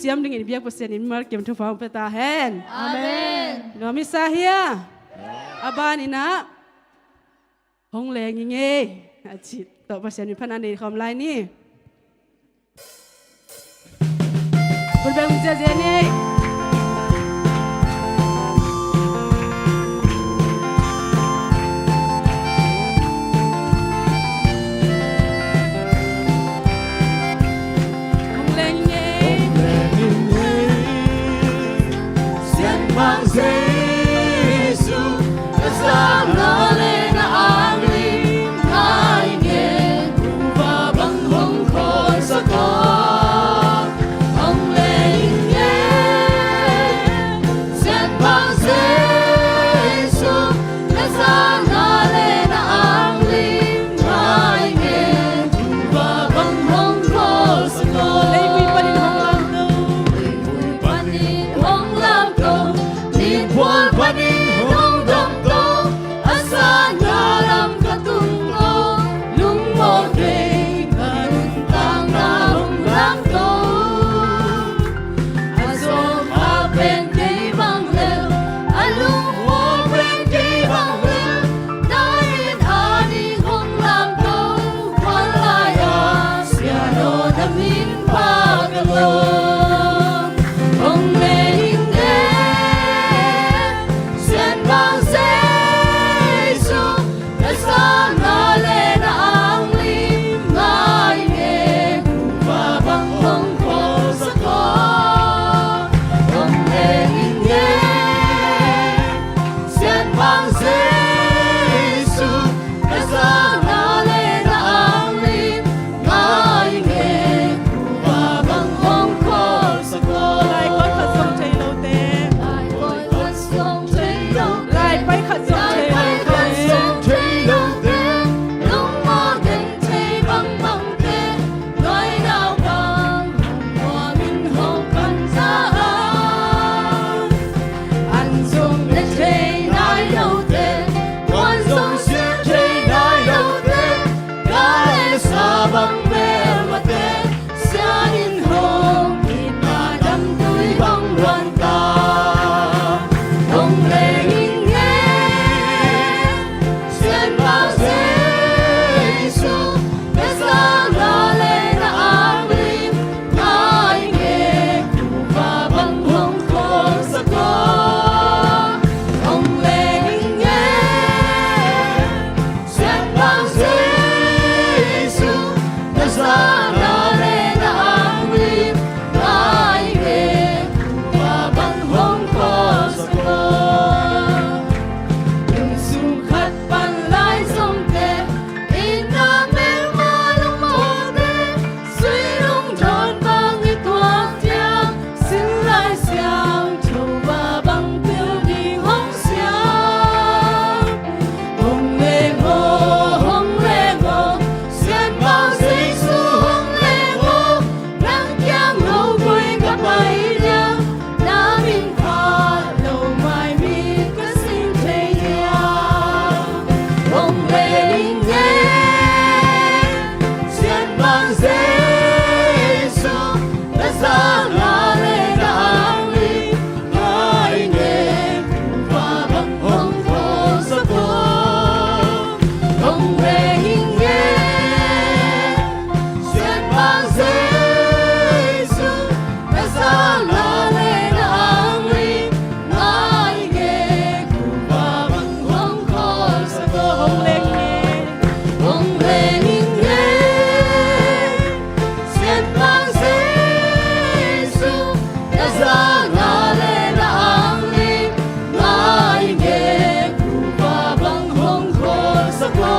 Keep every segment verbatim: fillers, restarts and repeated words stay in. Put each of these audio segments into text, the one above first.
Siam dingin biak Pasian in mimal kim thupha hong pia ta hen. Amen. Nuam i sa hia? A ban in ah hong leng i ngei a cih tawh Pasian min phatna nei khawm lai ni. Kun beng ziazia ni. Hong leng i ngei. Sian Bang Jesu, na zak na le na ang lim ngai nge, kuva bang hong khol sa ko. Hong leng i ngei. Sian Bang Jesu, na zak na le na ang lim ngai nge, kuva bang hong khol sa ko. Leivui panin hong lamto. Leivui panin hong lamto. Mitbual panin hong dong to. A san na lam ka tung to. Lungmawh kei ka nuntakna hong lamto. A zawh a pen kei bang lel, a lungmawh pen kei bang lel, na min a ding hong lamto, khual lai-a Sian aw na min pha ka lo. Hong leng i ngei, Sian Bang Jesu, na zak na le na ang lim ngai nge, kuva bang hong khol sa ko. Hong leng i ngei. Sian Bang Jesu, na zak na le na ang lim ngai nge, kuva bang hong khol sa ko. Lai khat zong thei lote. Lai khat zong thei lote. Lai khat zong thei lote. Lungmawh kei thei bangbangte, nuai naupang hong muang in hong pan ta a. An zong ne thei nai lote, muan zong siat thei nai lote, ka le sa bang melmate, Sian in hong itna damtui bang luang ta. Hong leng i ngei. Sian Bang Jesu, na zak na le na ang lim ngai nge, kuva bang hong khol sa ko. Hong leng i ngei. Sian Bang Jesu, na zak na le na ang lim ngai nge, kuva bang hong khol sa ko. Lungsung khat pan lai zongte, itna melma lungmawhte, sui lungdawn bang i tuak ciang, Sin Lai Siangtho va bang pil ding hong siam. Hong leng aw, hong leng aw, Sian Bang Jesu hong leng aw, nang kiang lo koi ka pai dia, na min phat lo mai mi ka sing thei dia. Hong leng i ngei. Sian Bang Jesu, na zak na le na ang lim ngai nge, kuva bang hong khol sa ko. Hong leng i ngei. Sian Bang Jesu, na zak na le na ang lim ngai nge, kuva bang hong khol sa ko. Hong leng i ngei. Hong leng i ngei. Sian Bang Jesu, na zak na le na ang lim ngai nge, kuva bang hong khol sa ko.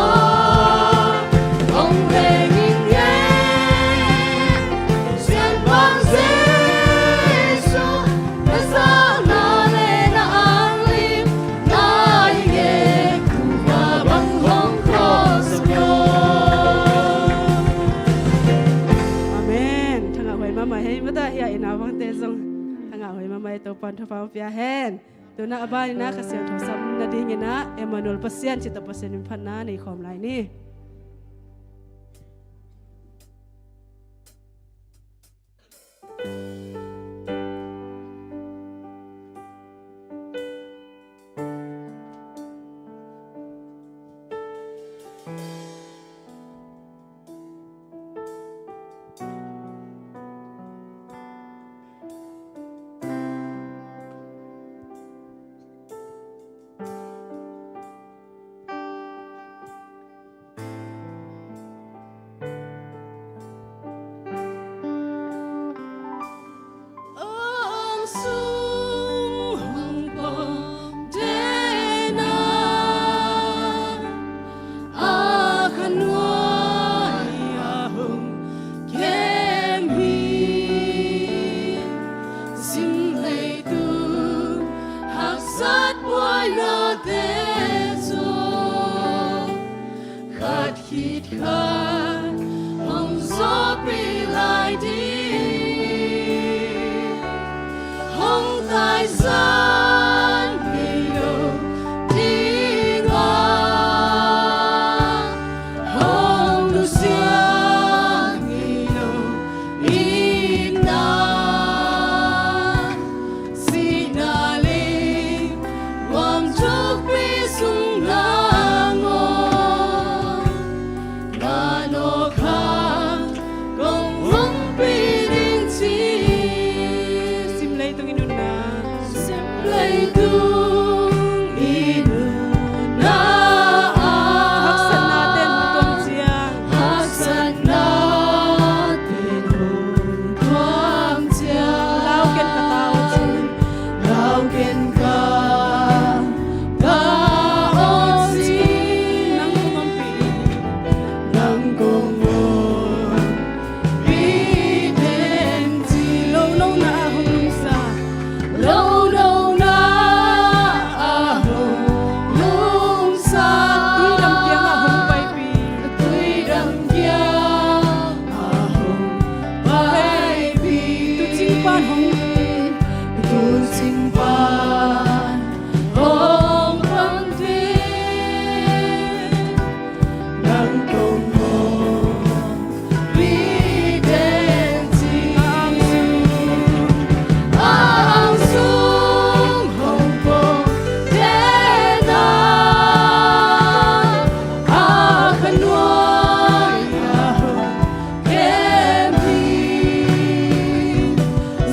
Hong leng i ngei. Sian Bang Jesu, na zak na le na ang lim ngai nge, kuva bang hong khol sa ko. Amen. Thangah huai mahmah hi. Mata hi a, i naupangte zong thangah huai mahmah hi. Topa'n thupha hong pia hen. Tu-in a ban in a Kha Siangtho sam nadingin a Emmanuel Pasian cih tawh Pasian min phatna nei khawm lai ni. Zan ngei lo ding a, hong nusia ngei lo in a, sihna le guam thukpi sung nangawn, na nawk hang kong hong pi ding ci. Sim leitung i nunna. Sim leitung i nunna ah haksatna ten hong tuam ciang, haksatna ten hong tuam ciang, lau ken ka ta aw cin, lau ken ka ta aw cin, nang kong ompih, nang kong ompih den ci. Lolona ah hong lungsa, lolona ah hong lungsa, tuidam kiangah hong paipih, tuidam kiangah hong paipih, tuucing pan hong, tuucing pan hong panpih, nang kong ompih den ci. A ang sung hong pom den a, a kha nuai ah hong kem hi.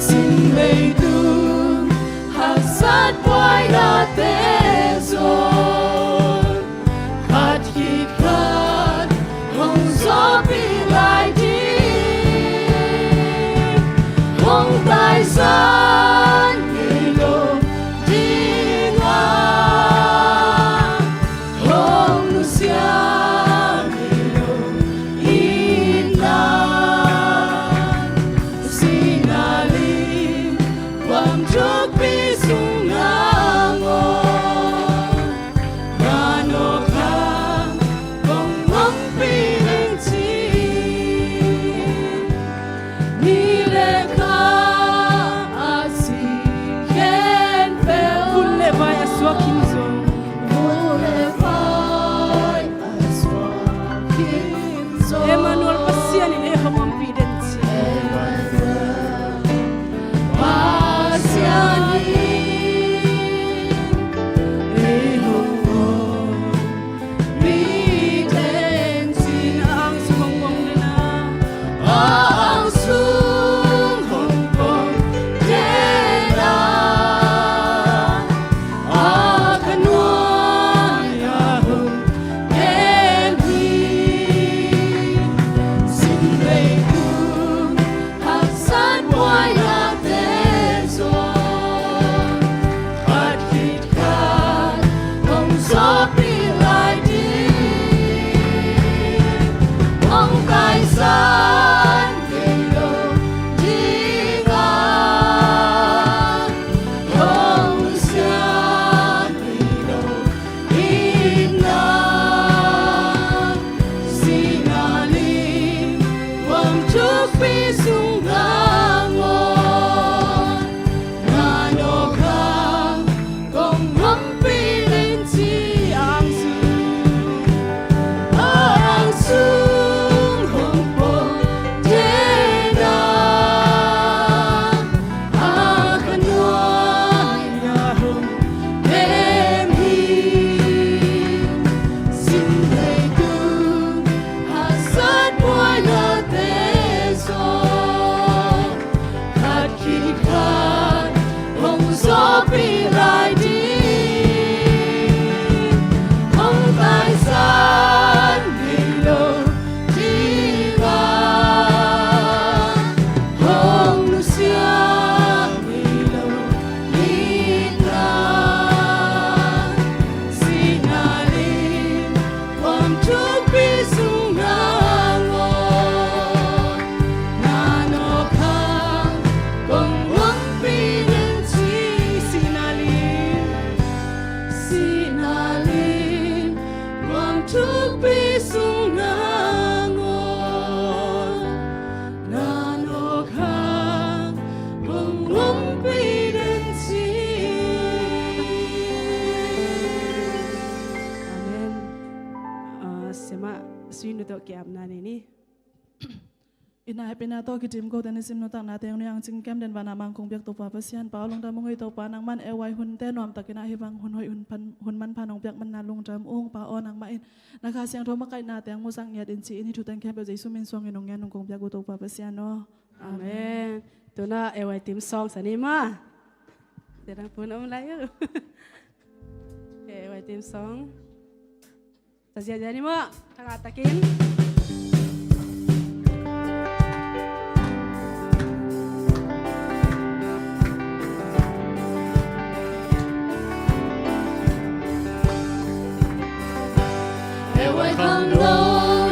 Sim leitung haksat buainate zong, khat khit khat hong zawhpih lai ding, hong taisan ngei lo ding a, hong nusia ngei lo in a, sihna le guam thukpi sung nangawn, na nawk hang kong ompih ding ci. Ni le kha a si khempeuh, vun le vai a suak khin zong, vun le vai a suak khin zong, Emmanuel Pasian in ei hong ompih den ci. Emmanuel Pasian in ei hong ompih den ci. A ang sung hong pom den a, a ang sung hong pom den a, a kha nuai ah hong kem hi. Kiapna nei ni. Itna hehpihna tawh kidim kote nisim nuntakna teng nuiang cingkem den vana mang kong biak Topa Pasian, Pa aw lungdam ung ei Topa, nangman A Y hunte nuamtakin ah hih bang hun hoih hun pan, hun manpha nong piak manna lungdam ung. Pa aw, nangmah in na Kha Siangtho makaihna teng musak ngiat in ci-in hih thu teng khempeuh Jesu min suangin nong ngen nong kong biak uh Topa Pasian aw. Amen. Tuna A Y team song sa ni maw. Tena pun om lai uh. A Y team song. Sa ziahziah ni maw. Thangah takin. A Y khangno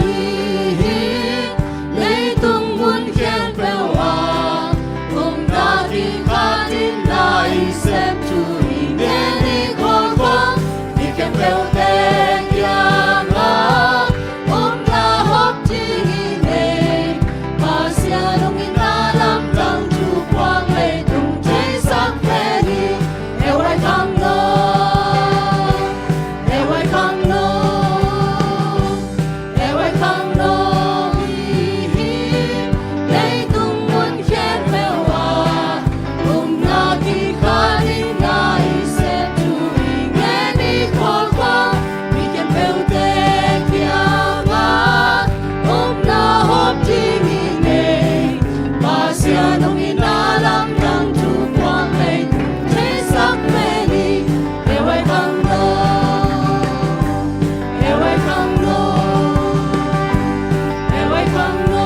hi hi, leitung mun khempeuh ah upna kikhatin na i sep thu i ngen i kholkol, mi khempeuhte kiangah upna hop ding i nei. Pasian hong itna lamdang thu puak leitung theisak pen hi. A Y khangno, A Y khangno, A Y khangno hi hi, leitung mun khempeuh ah upna kikhatin na i sep thu i ngen i kholkol, mi khempeuhte kiangah upna hop ding i nei. Pasian hong itna lamdang thu puak leitung theisak pen hi. A Y khangno, A Y khangno, A Y khangno.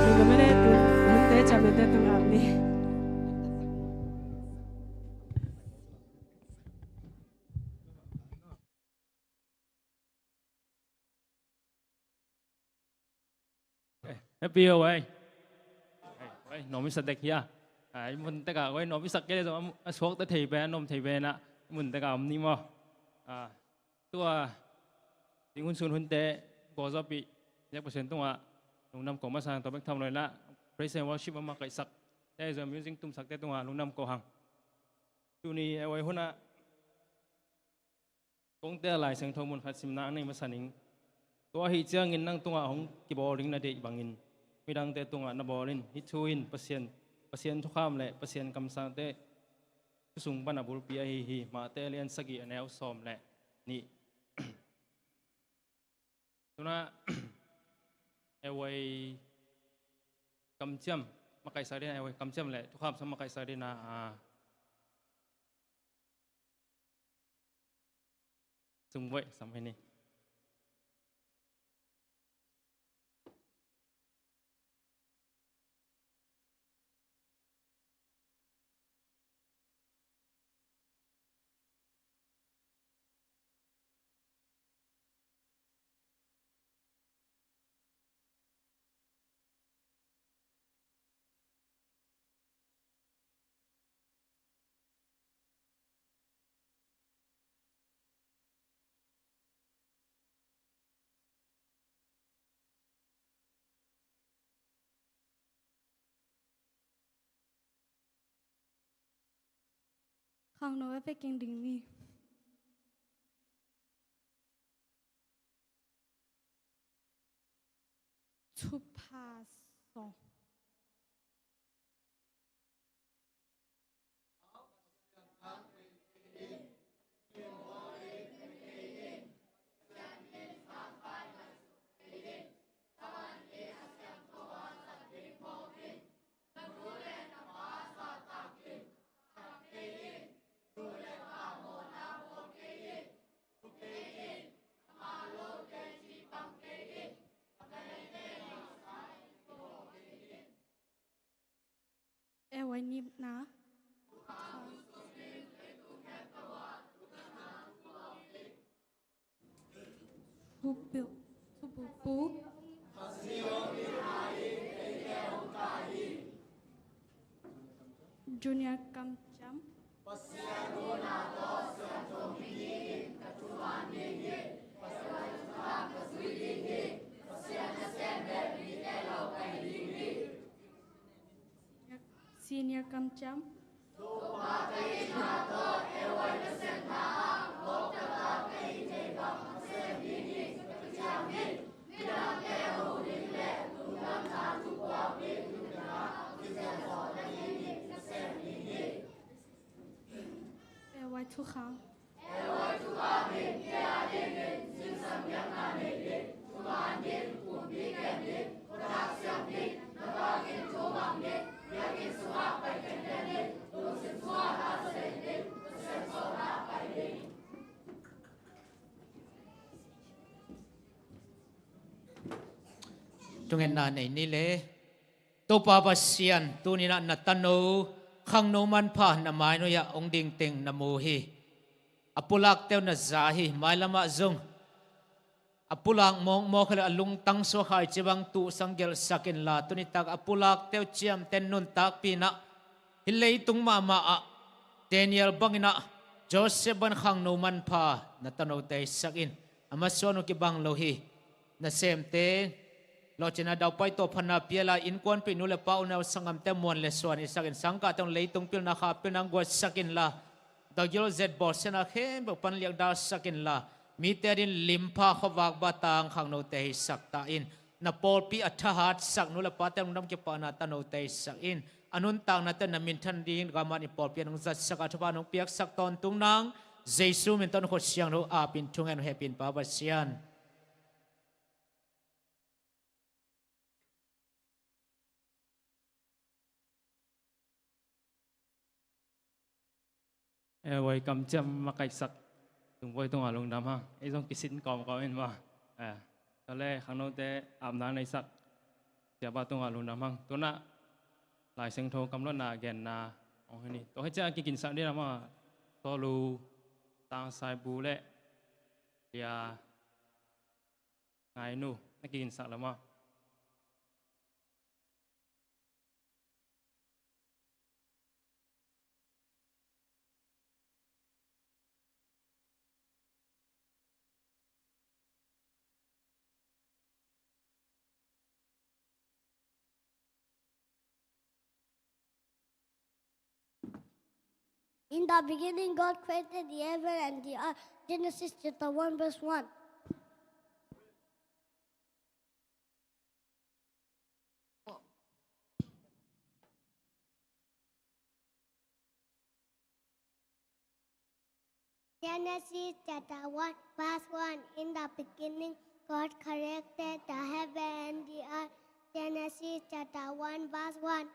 Lungdam ei le, tu hunte champion te tung ap ni. Eh, happy o wai. Wai, nuam i sa dek hia. Ai, mun teka wai nuam i sak kei le zong a suakta thei pen, a nuam thei pen a mun teka om ni maw. Ah, tua ding hun sun hunte gawzawpih ziak Pasian tungah lungdam ko masa tawh bek tham lo inla, praise and worship a makaihsak te zong music tumsakte tungah lungdam ko hang. Tuni A Y hunah kongte a Lai Siangtho mun khat simna a nei masa ning. Tua ahih ciangin nang tungah hong kibawl ding na deih bangin midangte tungah na bawl in. Hih thu in Pasian, Pasian thukham le Pasian kamsangte thu sung pan a bulpi ahi hi. Mate lian sagih a neu sawm le nih. Tuna A Y kamciam makaihsak ding a, A Y kamciam le thukham sam makaihsak ding a, a, sungbuai sam hi ni. Khangno a peking ding ni. Thupha sawng. A Y nipna. Junior kamciam. Senior kamciam. Thukhang. Thungetna nei ni le. Topa Pasian, tuni-in ah na tano khangno manpha na mainoi-ah hong ding teng na mu hi. A pulakte uh na za hi, mailamah zong a pulak mawkmawk hi lo a lungtang suak khaici bang tuhsak gelhsak inla, tuni tak a pulakte uh ciamten nuntakpih in ah, hih leitung mahmah ah Daniel bangin ah, Joseph bangin khangno manpha na tanote hisak in. A masuan uh kibang lo hi. Nasemte, lawhcinna daupai tawh phatna pia-in la, innkuanpih nu le pa, unau sanggamte muan le suan hisak in, sangkahte hong leitung pilna kha pilna hong guansak inla, dagil zet bawlsiatna khempeuh pan liak dalsak inla, mite adingin limpha, khuavak batang khangnote hisak ta in. Na pawlpi a thahatsak nu le pate lungdam kipahna tanote hisak in. A nuntaknate na minthan dingin gaman i pawlpi ah nong zatsak a, thupha nong piaksak tawntung nang, Jesu min tawh na khut siangtho apin thungen uh, hehpihna Pa Pasian. E, voi kamciam makaihsak Tung Voi tungah lungdam hang. Ei zong kisin kawmkawm in maw. E, tua leh khangnote apna neisak Siapa tungah lungdam hang. Tu-in ah Lai Siangtho kamlotna genna hong hi ni. Tua hi ciang a kiginsak ding a maw, Sawlu, Tang Saibu le Lia Ngainu na kiginsak le maw. In the beginning, God created the heaven and the earth. Genesis chapter one, verse one. Genesis chapter one, verse one. In the beginning, God created the heaven and the earth. Genesis chapter one, verse one.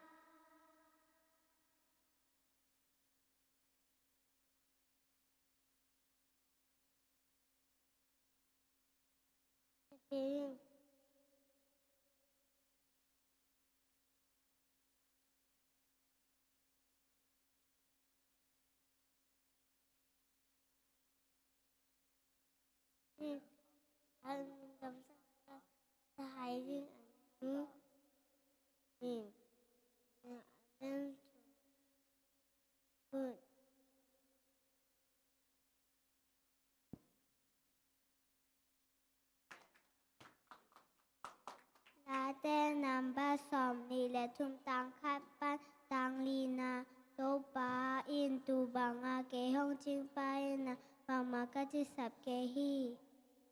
Late number sawmnih le thum, tang khat pan tang lina. Topa in tuu banga kei hong cingpa in a, bangmah ka cisap kei hi.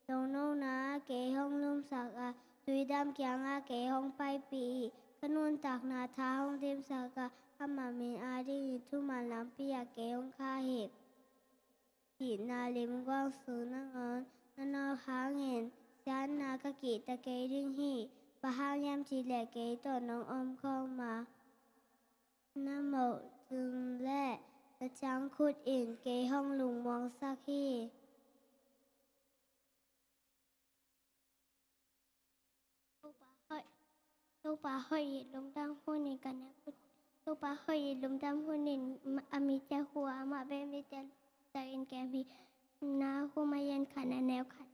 Lungnopna kei hong lumsak a, tuidam kianga kei hong paipih hi. Ka nuntakna tha hong dimsak a, amah min adingin thuman lampi ah kei hong khah hi. Sihna limguang sung nangawn na nawk hangin, siatna ka kihta kei ding hi. Bang hang hiam cih leh kei tawh nong om khawm a, na moh zung leh na ciangkhut in kei hong lungmuangsak hi. Topa hoih, Topa hoih i lungdam hunin ka neu. Topa hoih i lungdam hunin a mite hu a, amah bek mite takin kem hi. Nahum a lian khatna, neu khat.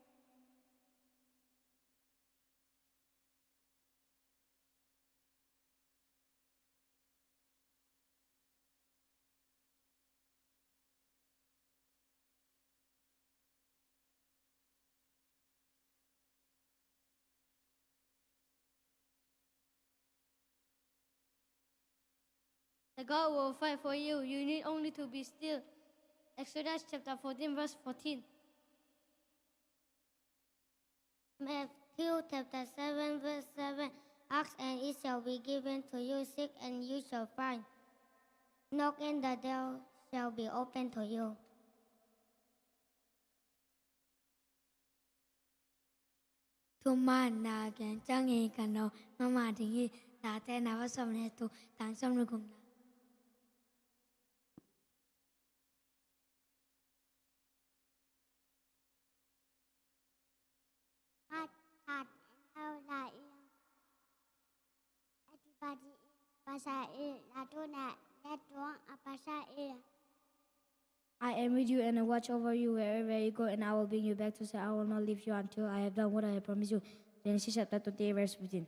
The God will fight for you. You need only to be still. Exodus chapter fourteen, verse fourteen. Matthew chapter seven, verse seven. Ask and it shall be given to you. Seek and you shall find. Knock and the door shall be opened to you. thumanna gen ciangin ka nawk mahmah ding hi. Late namba sawm le thum, tang sawm le gukna. Khat, khat, en hau la i. Adibadi i, pasa i, la tu na, le tuang a pasa i. I am with you and I watch over you wherever you go, and I will bring you back to say, I will not leave you until I have done what I have promised you. Genesis chapter twenty-eight, verse fifteen.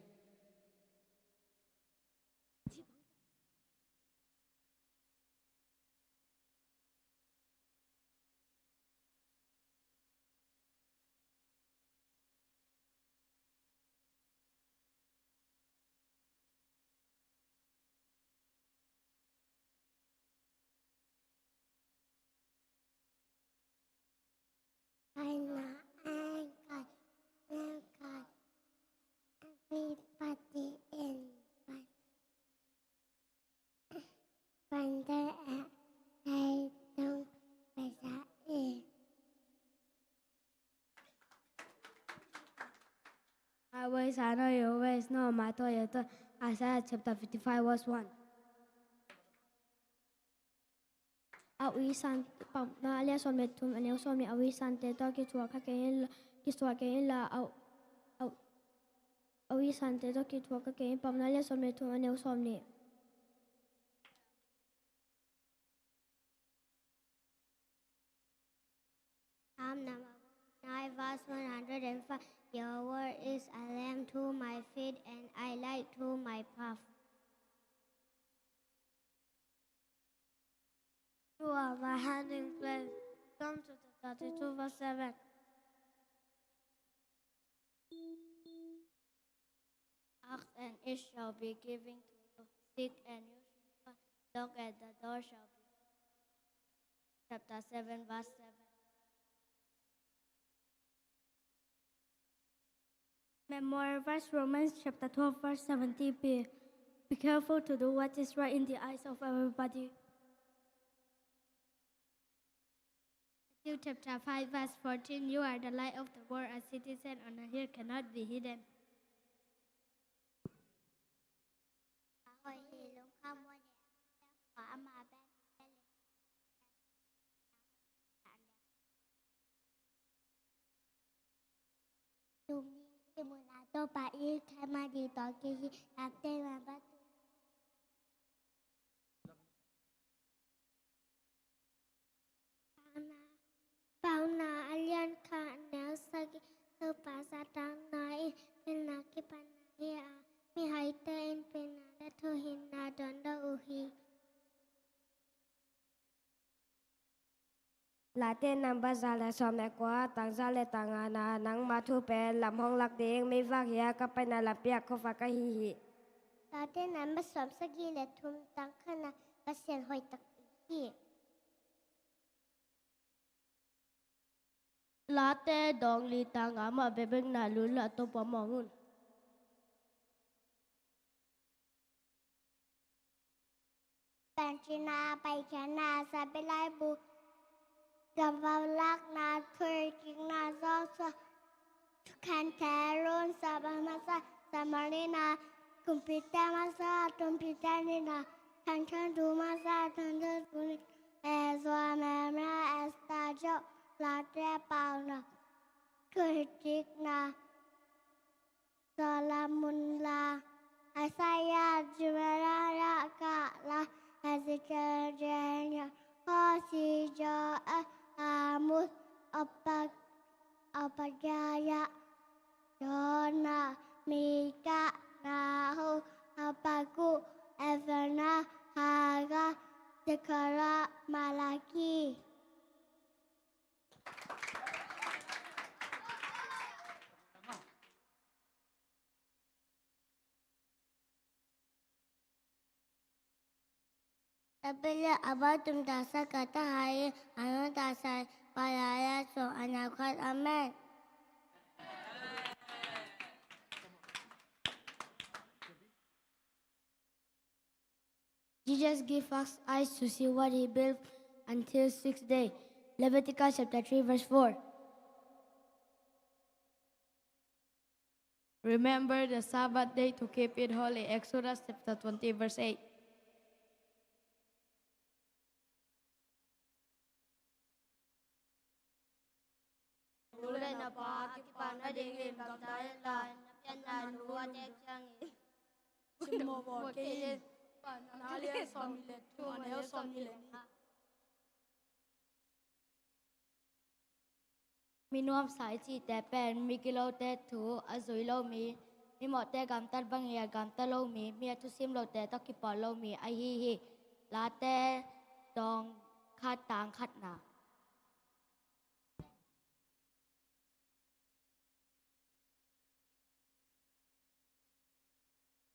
Aina, ain, kai, nan, kai, everybody in, kai. Pante a, kai, tung, pasa, e. My ways are not your ways, nor my thoughts your thoughts. Isaiah chapter fifty-five, verse one. A ui san, Paunak a lian sawm le thum, a neu sawm nih, a ui sante tawh kithuah kha kei inla, kithuah kei inla, a, a, a ui sante tawh kithuah kha kei in. Paunak a lian sawm le thum, a neu sawm nih. Psalm number nine, verse one hundred and five. Your word is a lamp to my feet and a light to my path. You are my hiding place. Psalm chapter thirty-two, verse seven. Ask and it shall be given to you. Seek and you shall find. Knock at the door shall be. Chapter seven, verse seven. Memorize Romans chapter twelve, verse seventeen. Be, be careful to do what is right in the eyes of everybody. Matthew chapter five, verse fourteen. You are the light of the world. A city set on a hill cannot be hidden. Tuni i mun a Topa i khe ma di tawh kihi, Late namba sawm. Paunak a lian khat, a neu sagih. Topa zatang na in pilna kipatna hi a, mihaite in pilna le thuhilhna dawng dawh uh hi. Late namba za le sawm le kua, tang za le tang ngana. Nangma thu pen lam hong lak ding meivak hi a, ka paina lampi ah khuavak ka hi hi. Late namba sawm sagih le thum, tang khatna, Pasian hoih takpi hi. Late dawng li, tang nga, mah bekbek na lul la Topa mawng un. Pancina, paikhiatna, sabilai bu, gamvau lakna, thurkikna, zawksa, khanterun, saba masa, samalina, kumpite masa, kumpite nina, thanthantu masa, thanthantu nina, Ezra, Nehemiah, Esther, Job, Late, Paunak, thurkikna, Solomon la, Isaiah, Jeremiah, Kala, Ezekiel, Daniel, Hosea, Joel, Amos, Obad-, Obadiah, Jonah, Micah, Nahum, Habakkuk, Ezra, Haggai, Zechariah, Malachi. Tabele aba tum tasa kata hai, ano tasa palaya so anakhat. Amen. Jesus gave us eyes to see what he built until six day. Leviticus chapter three, verse four. Remember the Sabbath day to keep it holy. Exodus chapter twenty, verse eight. Nu le na pa a kipan nadingin gamta hen la, na pianna nu a tek ciangin simmawh kei in. Paunak a lian sawmnih le thum, a neu sawmnih le nih. Mi nuamsa i cihte pen migilote thu a zui lo mi, mimawhte gamtat bangin a gamta lo mi, mi a thusim lote tawh kipawl lo mi ahi hi. Late dawng khat, tang khatna.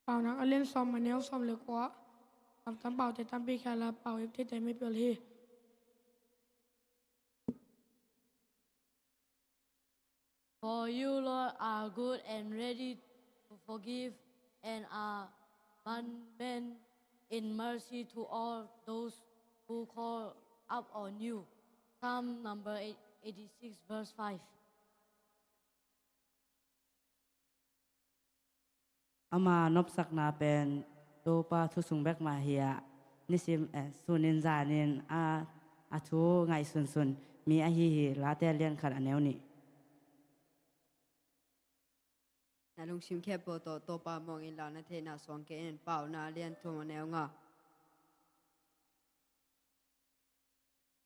Paunak a lian sawm, a neu sawm le kua. Lamtam paute tampi khia la, pau ip thite mipil hi. For you, Lord, are good and ready to forgive, and are abundant in mercy to all those who call up on you. Psalm number eight, eighty-six, verse five. Ama nopsakna pen Topa thu sung bek mah hi a, nisim, eh, sunin zanin a, a thu ngaihsunsun mi ahi hi. Late lian khat, a neu nih. Na lungsim khempeuh tawh Topa muang inla, na theihna suang kei in. Paunak a lian thum, a neu nga.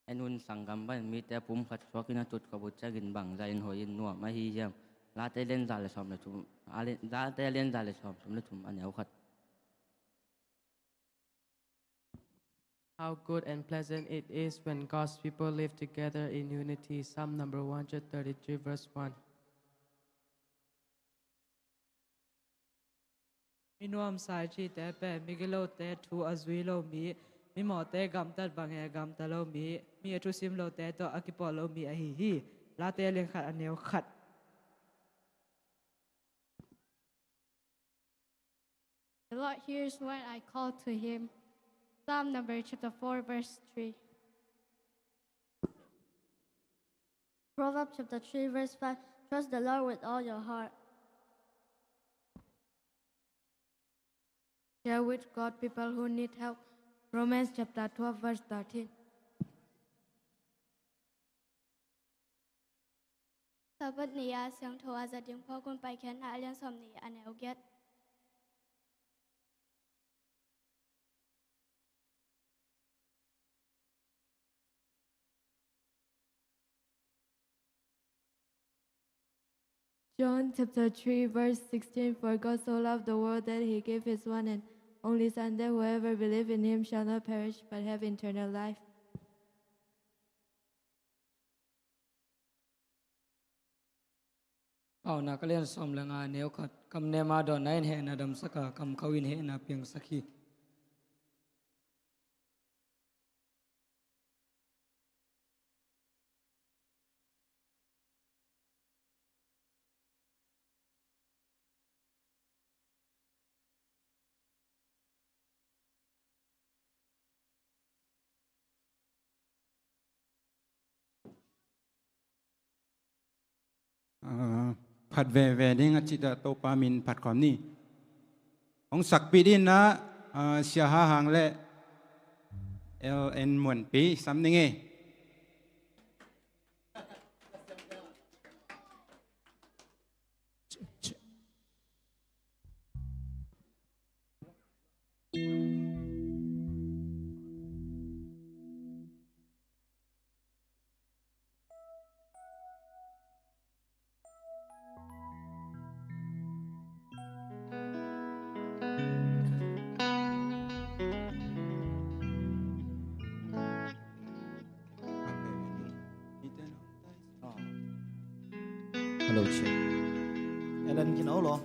En un, sanggam bangin mite a pum khat suakin a tut khop uh ciangin bangzah in hoih in nuam ahi hiam? Late lian za le sawm le thum, a lian, Late lian za le sawm thum le thum, a neu khat. How good and pleasant it is when God's people live together in unity. Psalm number one hundred thirty-three, verse one. Mi nuamsa i cihte pen migilote thu a zui lo mi, mimawhte gamtat bangin a gamta lo mi, mi a thusim lote tawh a kipawl lo mi ahi hi. Late lian khat, a neu khat. The Lord hears when I call to him. Psalm number chapter four, verse three. Proverbs chapter three, verse five. Trust the Lord with all your heart. Share with God people who need help. Romans chapter twelve, verse thirteen. Sabbath ni-a siangtho a zat ding phawk un. Paikhiatna a lian sawmnih, a neu giat. John chapter three, verse sixteen. For God so loved the world that he gave his one and only Son, that whoever believes in him shall not perish but have eternal life. Paunak a lian sawm le nga, a neu khat. Kam nem a dawnna in hehna damsak a, kam khauh in hehna piangsak hi. Ah, phat veve ding a cih dah Topa min phat khawm ni. Hong sakpih ding na, ah, Sia Ha Hang le L N Muan Pi sam ning e. Hello, Chen. Ellen, you know, lo.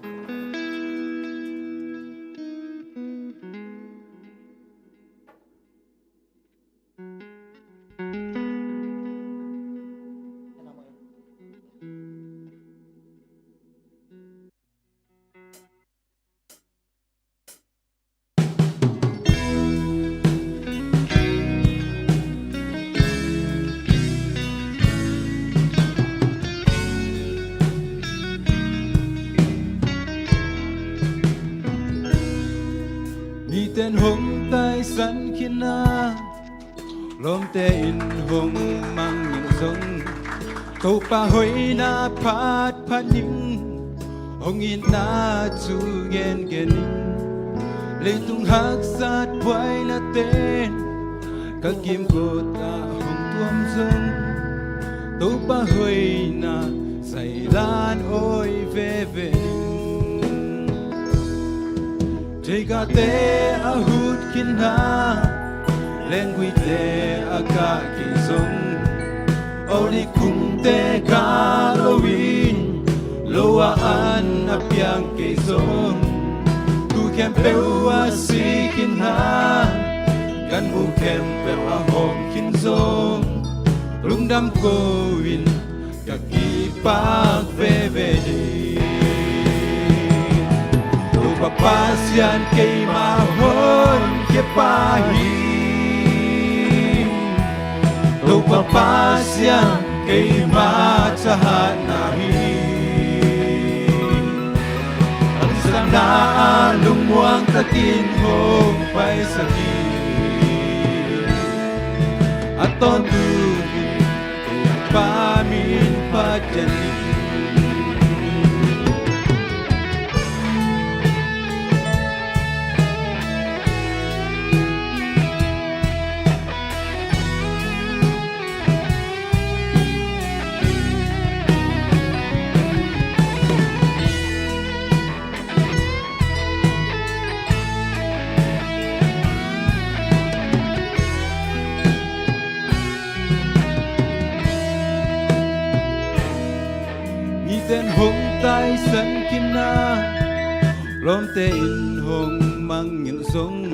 Ten hong taisan khin a, lawmte in hong mangngilh zong, Topa hoihna phat phat ning, hong itna thu gengen ning. Leitung haksat buaina ten ka kimkot ah hong tuam zong, Topa hoihna sailan awi veve ning. Theikate a hut khin a, lengguite a kah kei zong, olive kungte kah loin, lo a an a piang kei zong, tu khempeuh a si khin a, ganbu khempeuh a hawm khin zong, lungdam ko in ka kipak veve ding. Topa Pasian keima honkhia pa hi. Topa Pasian keima thahatna hi. Haksatna ah lungmuang takin hong paisak hi. A tawntung in Topa min phat ciat hi. Miten hong taisan khin a, lawmte in hong mangngilh zong,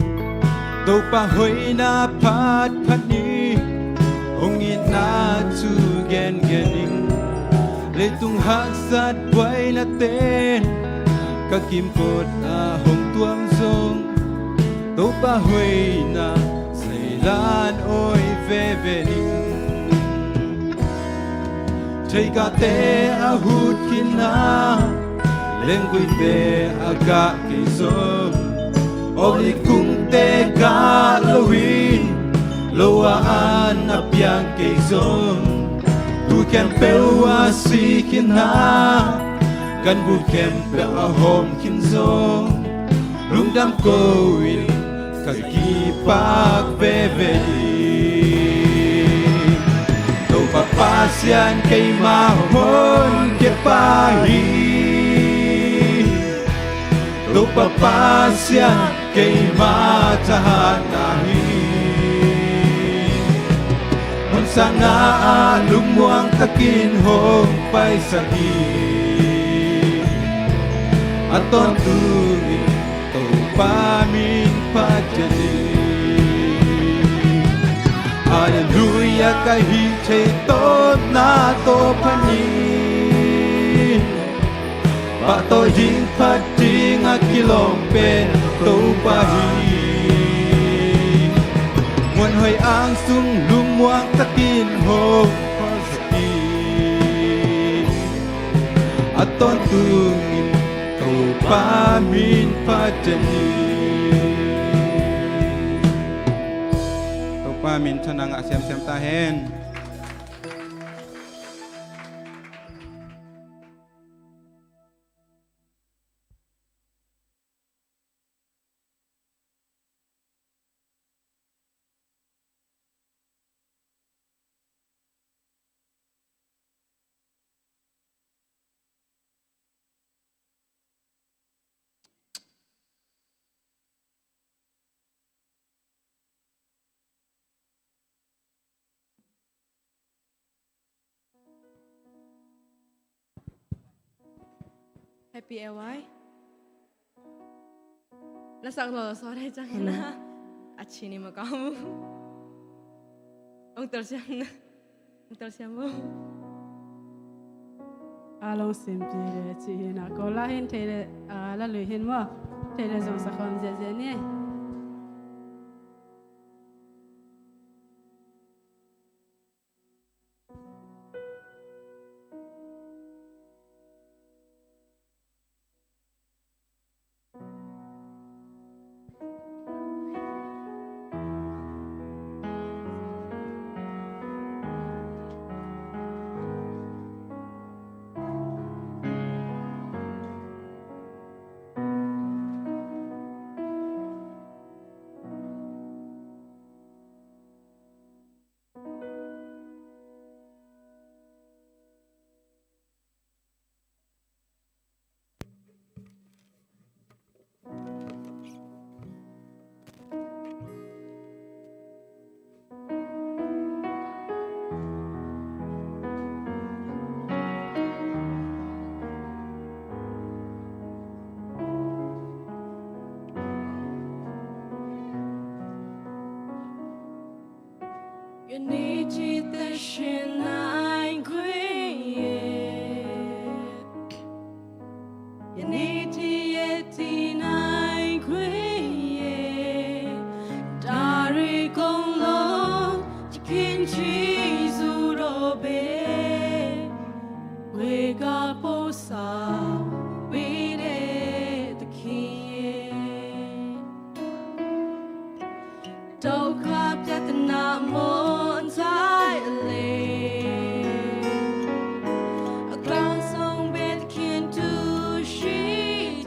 Topa hoihna phat phat ning, hong itna thu gengen ning. Leitung haksat buaina ten ka kimkot ah hong tuam zong, Topa hoihna sailan awi veve ning. Theikate a hut khin a, lengguite a kah kei zong, olive kungte kah loin, lo a an a piang kei zong, tu khempeuh a si khin a, ganbu khempeuh a hawm khin zong, lungdam ko in ka kipak veve hi. Topa Pasian keima honkhia pa hi. Topa Pasian keima thahatna hi. Haksatna ah lungmuang takin hong paisak hi. A tawntung in Topa min phat ciat hi. Halleluia, ka hih theih tawpna tawh phat hi. Pahtawi ding, phat ding a kilawm pen Topa hi. Muanhuai ang sung lungmuang takin hong paisak hi. A tawntung in Topa min phat ciat hi. Topa min thang a, ngah semsem ta hen. Happy A Y. La sak lo so dai chang na. A chi ni ma ka mu. Ong tel siam na. Ong tel siam mu. A long sim pi le chi hi na ko la hin thei le, a, la lui hin mo. Thei le zong sa khom zia zia ni. ယနေ့ထီးရဲ့ဒီနိုင်ခွင့်ရဲ့ဒါရီကုံလုံးချစ်ခင်ချီးဆိုတော့ပဲဝေကပို့ဆောင်ပေးတဲ့သခင်ရဲ့ ဒုက္ခပြဿနာမွန်ဆိုင်အလေအကောင်းဆုံးပဲသခင်သူရှိ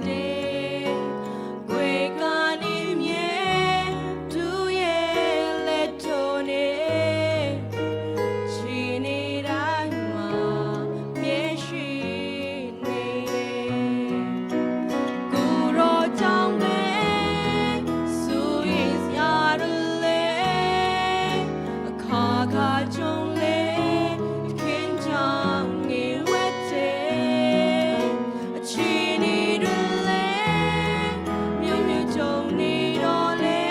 တယ်ကိုယ်ကနေမြဲသူရဲ့လက်တော်နဲ့ရှင်နေတိုင်းမှာမျက်ရှိနေတယ် ကိုယ်တော်ကြောင့်ပဲဆိုရင်စရာတလဲအခါခါကြုံလဲခင်ကြောင့်နေဝဲတဲ့အခြေအနေတွေလဲမျိုးမျိုးကြုံနေတော့လဲ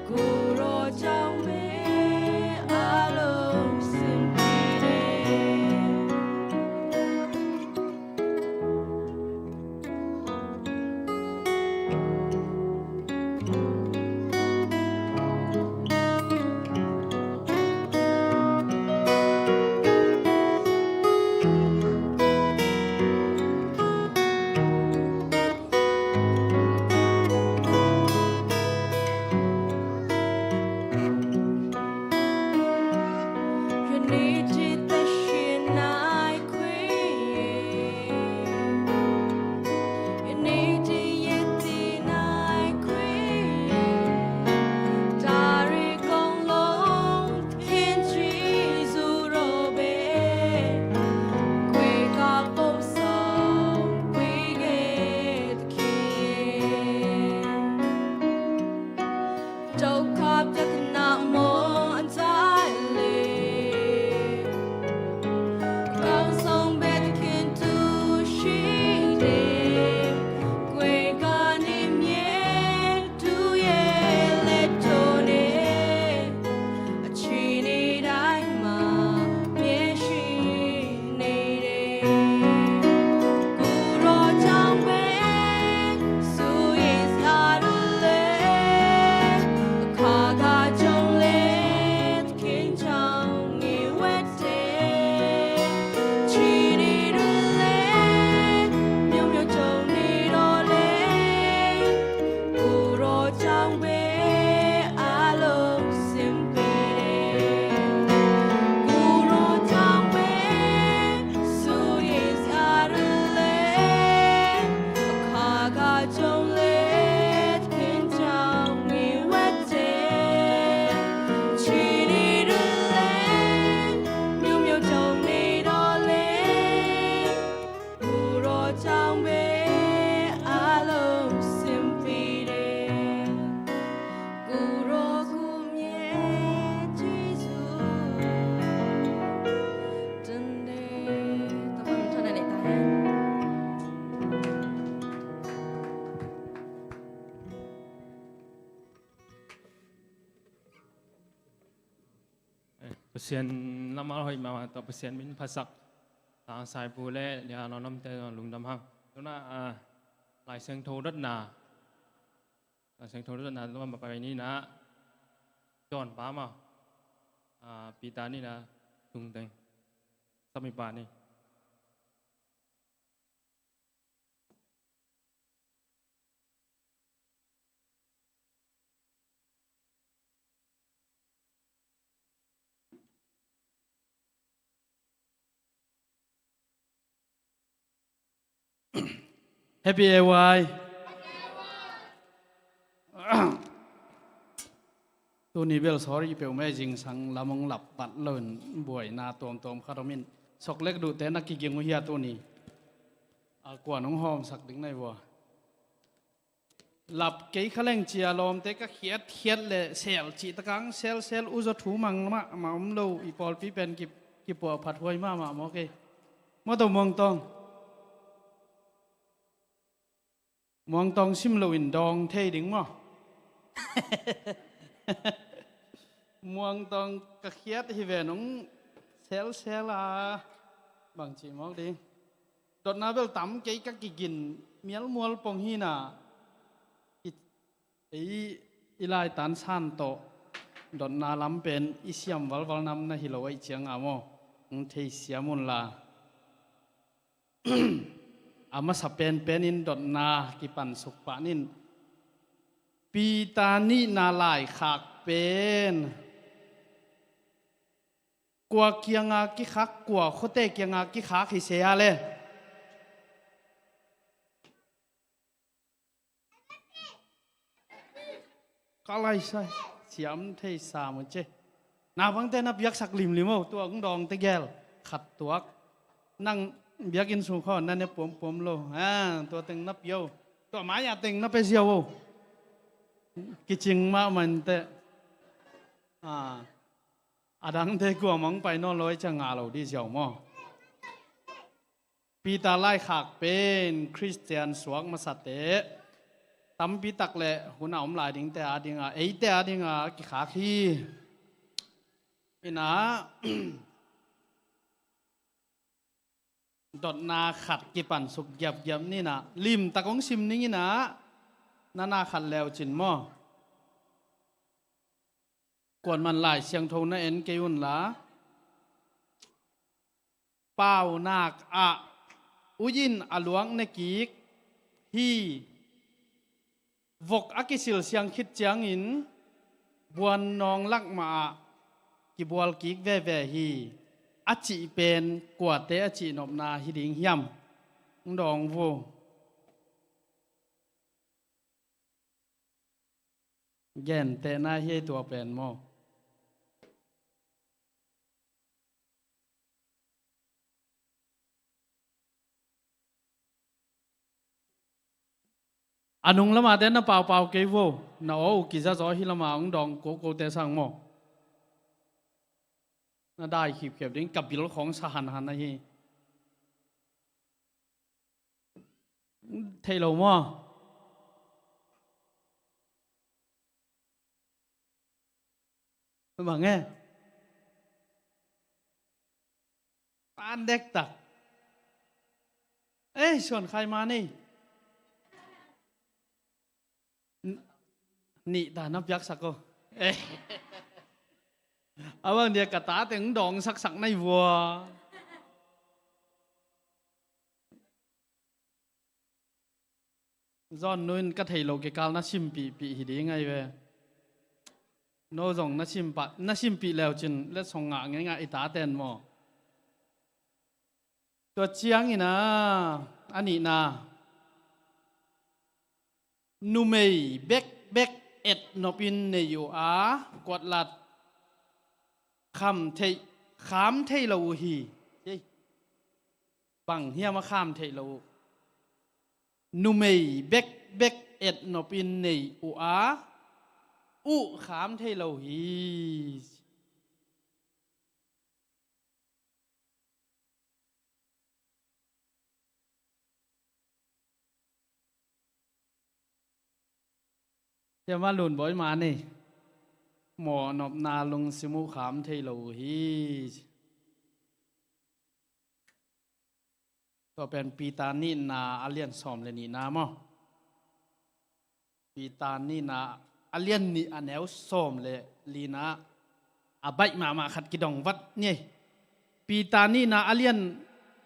ကိုယ်တော်ကြောင့်ပဲအလုံးစင်ပြေတယ် ယနေ့ဒီသက်ရှင်နိုင်ခွင့် ယနေ့ဒီရက်ဒီနိုင်ခွင့်ဒါရီကုံလုံးသခင်ယေရှုတော်ပဲကိုယ်ကပို့ဆောင်ပေးခဲ့သခင် ဒုက္ခပြဿနာမွန်အတိုင်းလေကောင်းဆုံးပဲသခင်သူရှိတယ်ကိုယ်ကနေမြဲသူရဲ့လက်တော်နဲ့အခြေအနေတိုင်းမှာမျက်ရှိနေတယ်ကိုယ်တော်ကြောင့်ပဲ ဆိုရင်စရာတလဲအခါခါကြုံလဲသခင်ကြောင့်နေဝဲတဲ့ချီးတွေလဲမျိုးမျိုးကြုံနေတော့လဲကိုယ်တော်ကြောင့်ပဲအလုံးစင်ပြေတယ်ကိုယ်တော်ကြောင့်ပဲ ဆိုရင်စရာတလဲအခါခါကြုံလဲသခင်ကြောင့်နေဝဲတဲ့ချီးတွေလဲမျိုးမျိုးကြုံနေတော့လဲကိုယ်တော်ကြောင့်ပဲအလုံးစင်ပြေတယ်ကိုယ်တော်ကိုမြဲကျေးဇူး တနေ့တမန်ထနဲ့တာဟဲ Pasian lamah hoih mahmah tawh Pasian min phatsak Tang Saipu le Lia Lawn Lamte lungdam hang. Tuna Lai Siangtho dotna Lai Siangtho dotna tuma mapai ni na John pa ma Peter ni na sungteng sami pa ni. Happy A Y. Tuni bel sorry peuhmah zingsang lam hong lap pat loin buaina tuamtuam khat om in. Sok lek duhte na kiging uh hia tuni? A kuan hong hawmsak ding na hi vua. Lap kei kha leng cia lawmte ka khiatkhiat le sel cih takang selsel uzaw thu mang mahmah om lo i pawlpi pen ki, kipuah phathuai mahmah maw kei. Maw to Muangtawng. Muangtawng sim loin dawng thei ding maw. Muangtawng ka khiat hi ve nong selsel a bangci mawk ding. Dotna bel tam kei, ka kigin mialmual pong hi na. I, ei, i laitan san tawh dotna lam pen i siam valval nam na hi lo ahih cianga maw, hong theisiam unla. A masa penpen in dotna kipansuk pah nin, Peter nihna laikhak pen kua kianga kikhak, kua khuate kianga kikhak hi se a le? Ka laisai siam thei sam uh ce. Naupangte na piaksak limlim o, tua hong dawngte gel khat tuak. Nang biakinn sung khaw na ne puampum lo. Ah, tua teng na pia o. Tua mai-a teng na pia ziau o. Kicing mahmah inteh. Ah, a dangte kuamah hong pai nawn lo ahih ciang ngah lo dih ziau maw. Peter laikhak pen Khristian suak masate tampi tak le hun a om lai dingte adinga, eite adinga kikhak hi. Ina, dotna khat kipansuk giapgiap ni na, limtak hong sim ning ina, na na khat leucin maw. Kuaman Lai Siangtho na en kei unla, paunak ah ui in a luak ne kik hi. Vok a kisil siang khit ciangin buannawng lak mah ah kibual kik veve hi. A cih pen kuate a cihnopna hi ding hiam? Hong dawng vo. Gentehna hi ei tua pen maw. A nung lama te na paupau kei vo, na aw uh kizazaw hi lama hong dawng kokote sang maw. Na dai khipkhiap ding, ka bil khawng sa hanhan ahi. Thei lo maw? Bang e? An dektak. Ei, suan khai ma nei. N-, nih ta na piaksak ko. Eh. Abang dia ka ta teng dawng saksak nai vua. Zon nu in ka thei lo kikal na simpihpih hi ding ai ve. No zong na simpah, na simpih leucin letsong ngah ngei ngah i ta ten maw. Tua ciangin a, a nihna, numei bekbek etnopin nei uh a, kuatlat kham thei, kham thei lo uh hi. Bang hiam a kham thei lo uh? Numei bekbek etnopin nei uh a, uh kham thei lo hi. Siamah Lun Bawi ma nei. Mawhnopna lungsim uh kham thei lo uh hi. Tua pen Peter nihna a lian sawm le nihna maw. Peter nihna a lian nih a neu sawm le lina a baih mahmah khat kidong vat ni. Peter nihna a lian,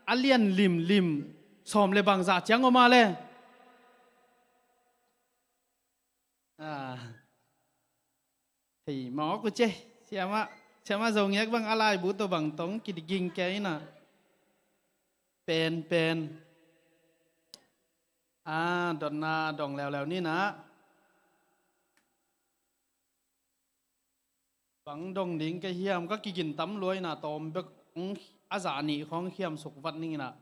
a lian limlim sawm le bangzah ciang om a le. Ah. Hei, mawk uh ce. Siamah, Siamah Zo Ngiak bang a laibu tawh bang tong kidiging kei na. Pen, pen. Ah, dotna dong leuleu ni na. Bang dong ding ka hiam, ka kigin tam luai na tawm bek, mm, a zah nih khawng hiam suk vat ning ina.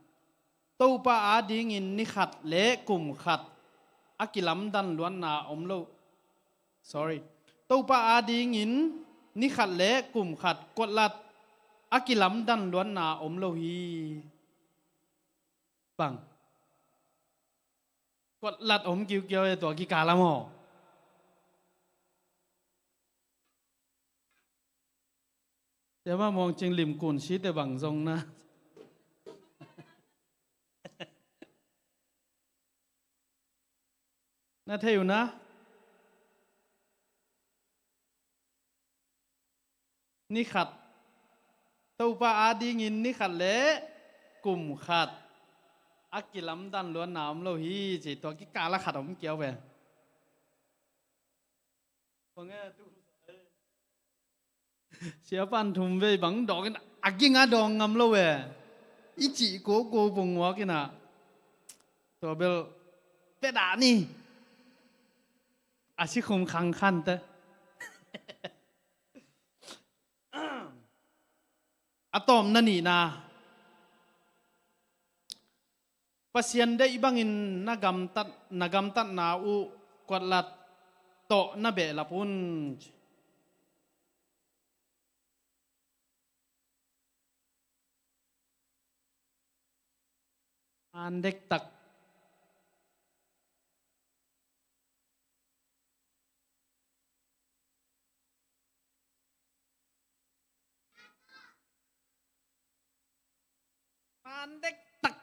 Topa adingin ni khat le kum khat a kilamdan luanna om lo. Sorry. Topa adingin ni khat le kum khat kuatlat a kilamdan luanna om lo hi. Bang. Kuatlat om kiukiau e tua kikal a maw. Tua mah muang cing lim kun si te bang zong na. Na thei uh na? Ni khat, Topa adingin ni khat le kum khat a kilamdan luanna om lo hi ci. Tua kikal a khat om kiau ve. Siapan thum vei bang dawngin a ging a dawng ngam lo ve. I cih koko pungmuak inah, tua bel pia dah ni. A sikhum khangkhante. A tawpna nihna, Pasian deih bangin na gamtat, na gamtatna uh kuatlat tawh na behlap un. Maan dektak. Maan dektak.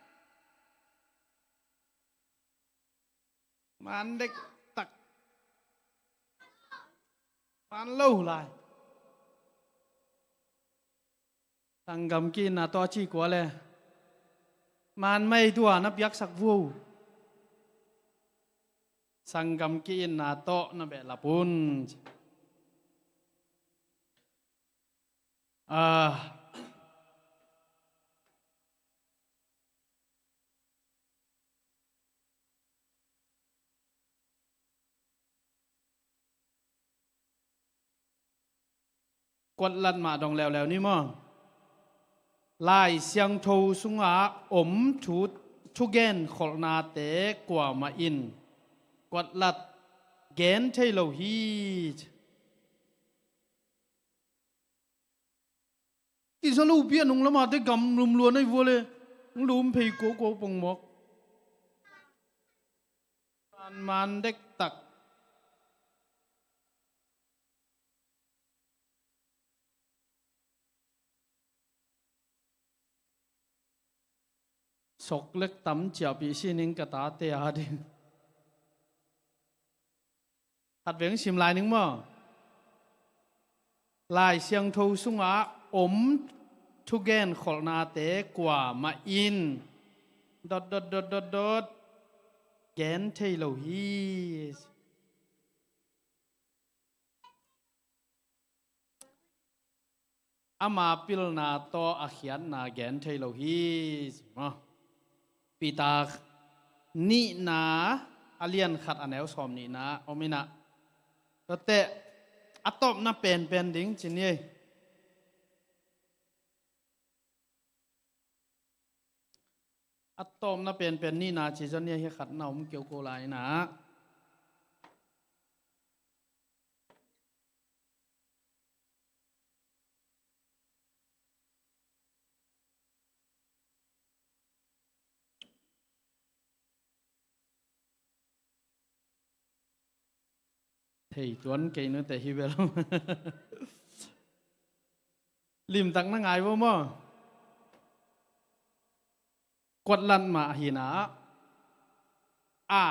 Maan dektak. Maan lo lai. Sanggam ki-itna tawh a ci kua le, maan mai tua na piaksak vuo. Sanggam ki-itna tawh na behlap un. Ah. Kuatlat mah dong leuleu ni maw? Lai Siangtho sungah om thu, thugen kholhnate kuamah in kuatlat gen thei lo hi. Kisa lo pian hong lamate gam lumluan ahi vua le, hong lum phei koko pongmawk. Maan, maan dektak. Sok lek tam ciahpih sining ka tate a ding. Khat veng sim lai ning maw? Lai Siangtho sungah om thugen kholhnate kuamah in dot, dot, dot, dot, dot gen thei lo hi. Ama pilna tawh a khiatna gen thei lo hi. Peter nihna a lian khat a neu sawm nihna om inah, tuate a tawpna penpen ding ci ni ei. A tawpna penpen nihna ci zong ni a hi, khatna om kioko lai inah. Thei tuan kei nute hi bel. Limtak na ngai vo maw? Kuatlat mah hi inah, a,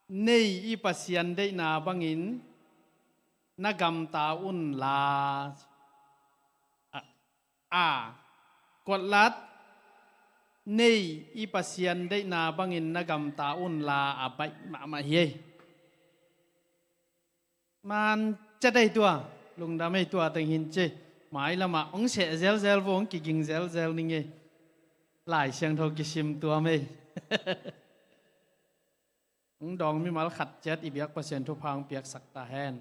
nei i Pasian deihna bangin na gamta unla. A, a, kuatlat, nei i Pasian deihna bangin na gamta unla, a baih mahmah hi ei. Maan ciat ei tua, lungdam ei tua teng hin ci. Mailamah hong seh zelzel vo, hong kiging zelzel ning ei. Lai Siangtho kisim tuam ei. Hong dawng mimal khat ciat i biak Pasian thupha hong piaksak ta hen.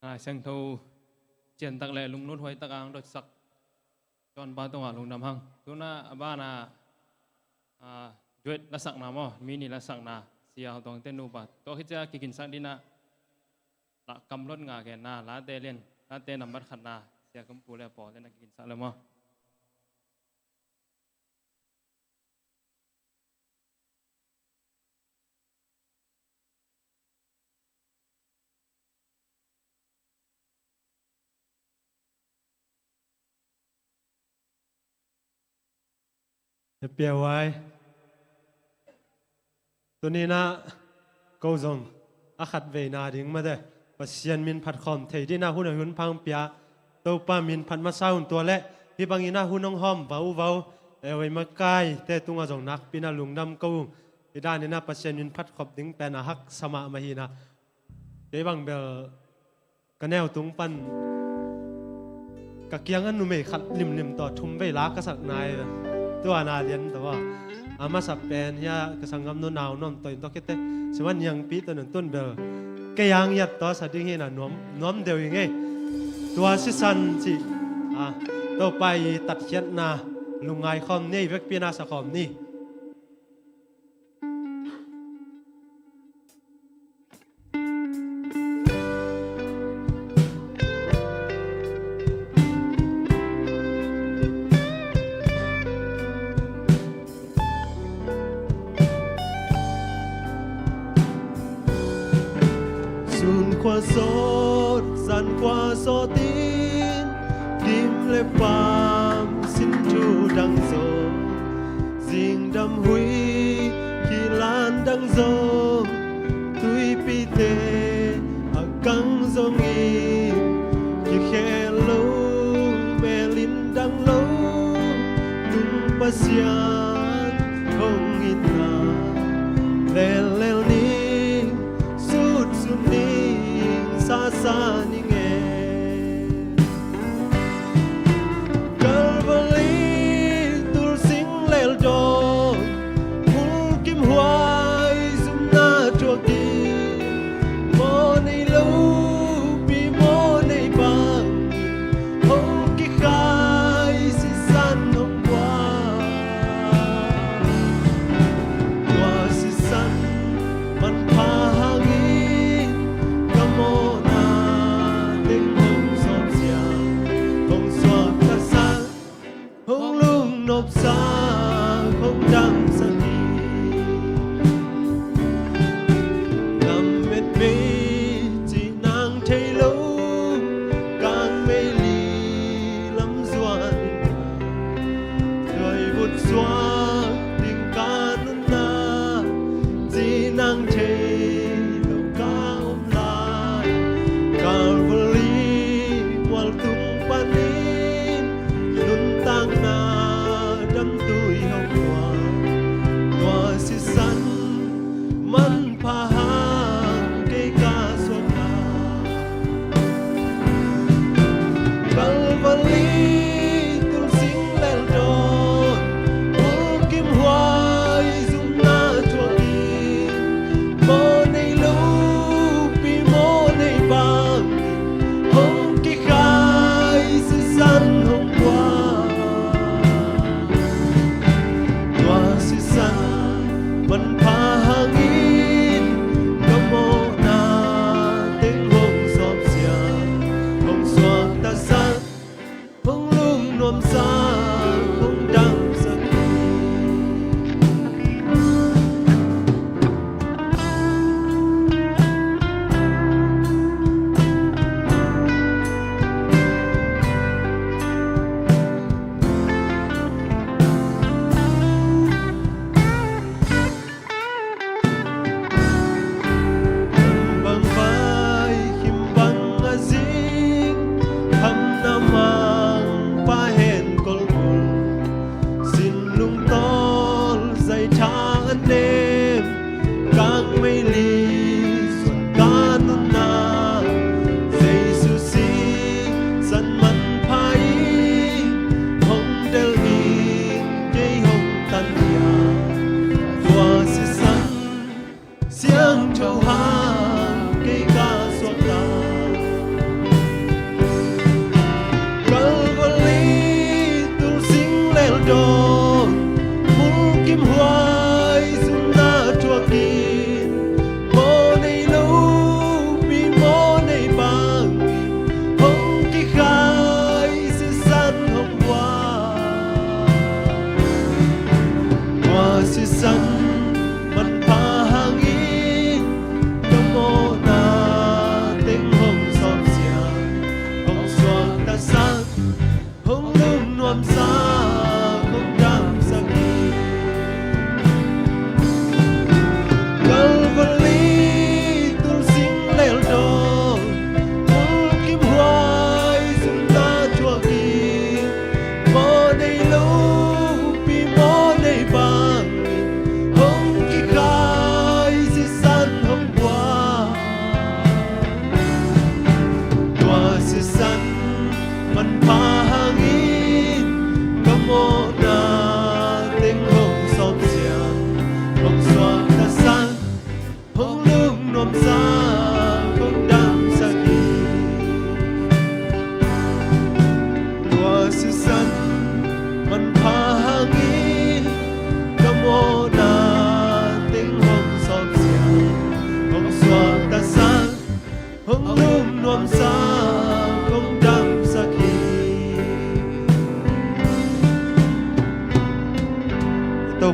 Lai Siangtho ciantak le lunglut huaitak a hong dotsak Tuanpa tungah lungdam hang. Tuna a bana, a, duet lasakna maw, mi nih lasakna, Sia Hau Tuangte nupa, tua khit cia kiginsak dinah, la kamlot nga genna, late lian, late nambat khatna, Sia Kampu le Paul te na kiginsak le maw. He piau ai. Tuni-in ah ko zong a khat veina ding mate Pasian min phatkhawm thei dingin ah hun a hun phang pia, Topa min phat masa un. Tua leh hih bangin ah hun hong hawm vauva, e, ei makaite tungah zong nakpi-in ah lungdam ko ung. Hih danin ah Pasian min phatkhawm ding pen a haksa mahmah hi-in ah, kei bang bel ka neu tung pan ka kiangah numei khat limlim tawh thum vei la ka sak nai. Tua na lian tawh a masa pen hia ka sanggam nu Nau Nuam Toin tawh kite, sima Niangpi tawh nun tun bel kei ang hiat tawh sa ding hi-in ah nuam, nuam deuh hi ngei. Tua sisan cih, a, Topa i tatkhiatna lungngai khawm ni, vekpi-in ah sa khawm ni. Sun khua sawt, zan khua sawt in, gim le paam sin thu dang zong, zingdam huih kilan dang zong, tuipite a kang zongin, kikhel lo, mel in dang lo, tung Pasian hong itna, lellel ning, sutsut ning, sasa ning e. Calvary tul sing lel dawn, Hulkimhuai zumna thuakin, mawh nei lopi mawh nei bangin hong kikhai sisan hong pua. Tua sisan manpha hangin ka mawhna teng hong sawpsiang, hong suaktasak, hong lungnopsak, hong damsak hi. Lam met mei cih nang thei lo, kang mei li lam zuan in, thuai vut suak ding ka nunna, cih nang thei lo ka om lai. Calvary mual tung panin nuntakna damtui hong pua. Tua sisan manpha hang kei ka suakta. Calvary tul sing lel dawn, Hulkimhuai zumna thuakin, mawh nei lopi mawh nei bangin hong kikhai sisan hong pua.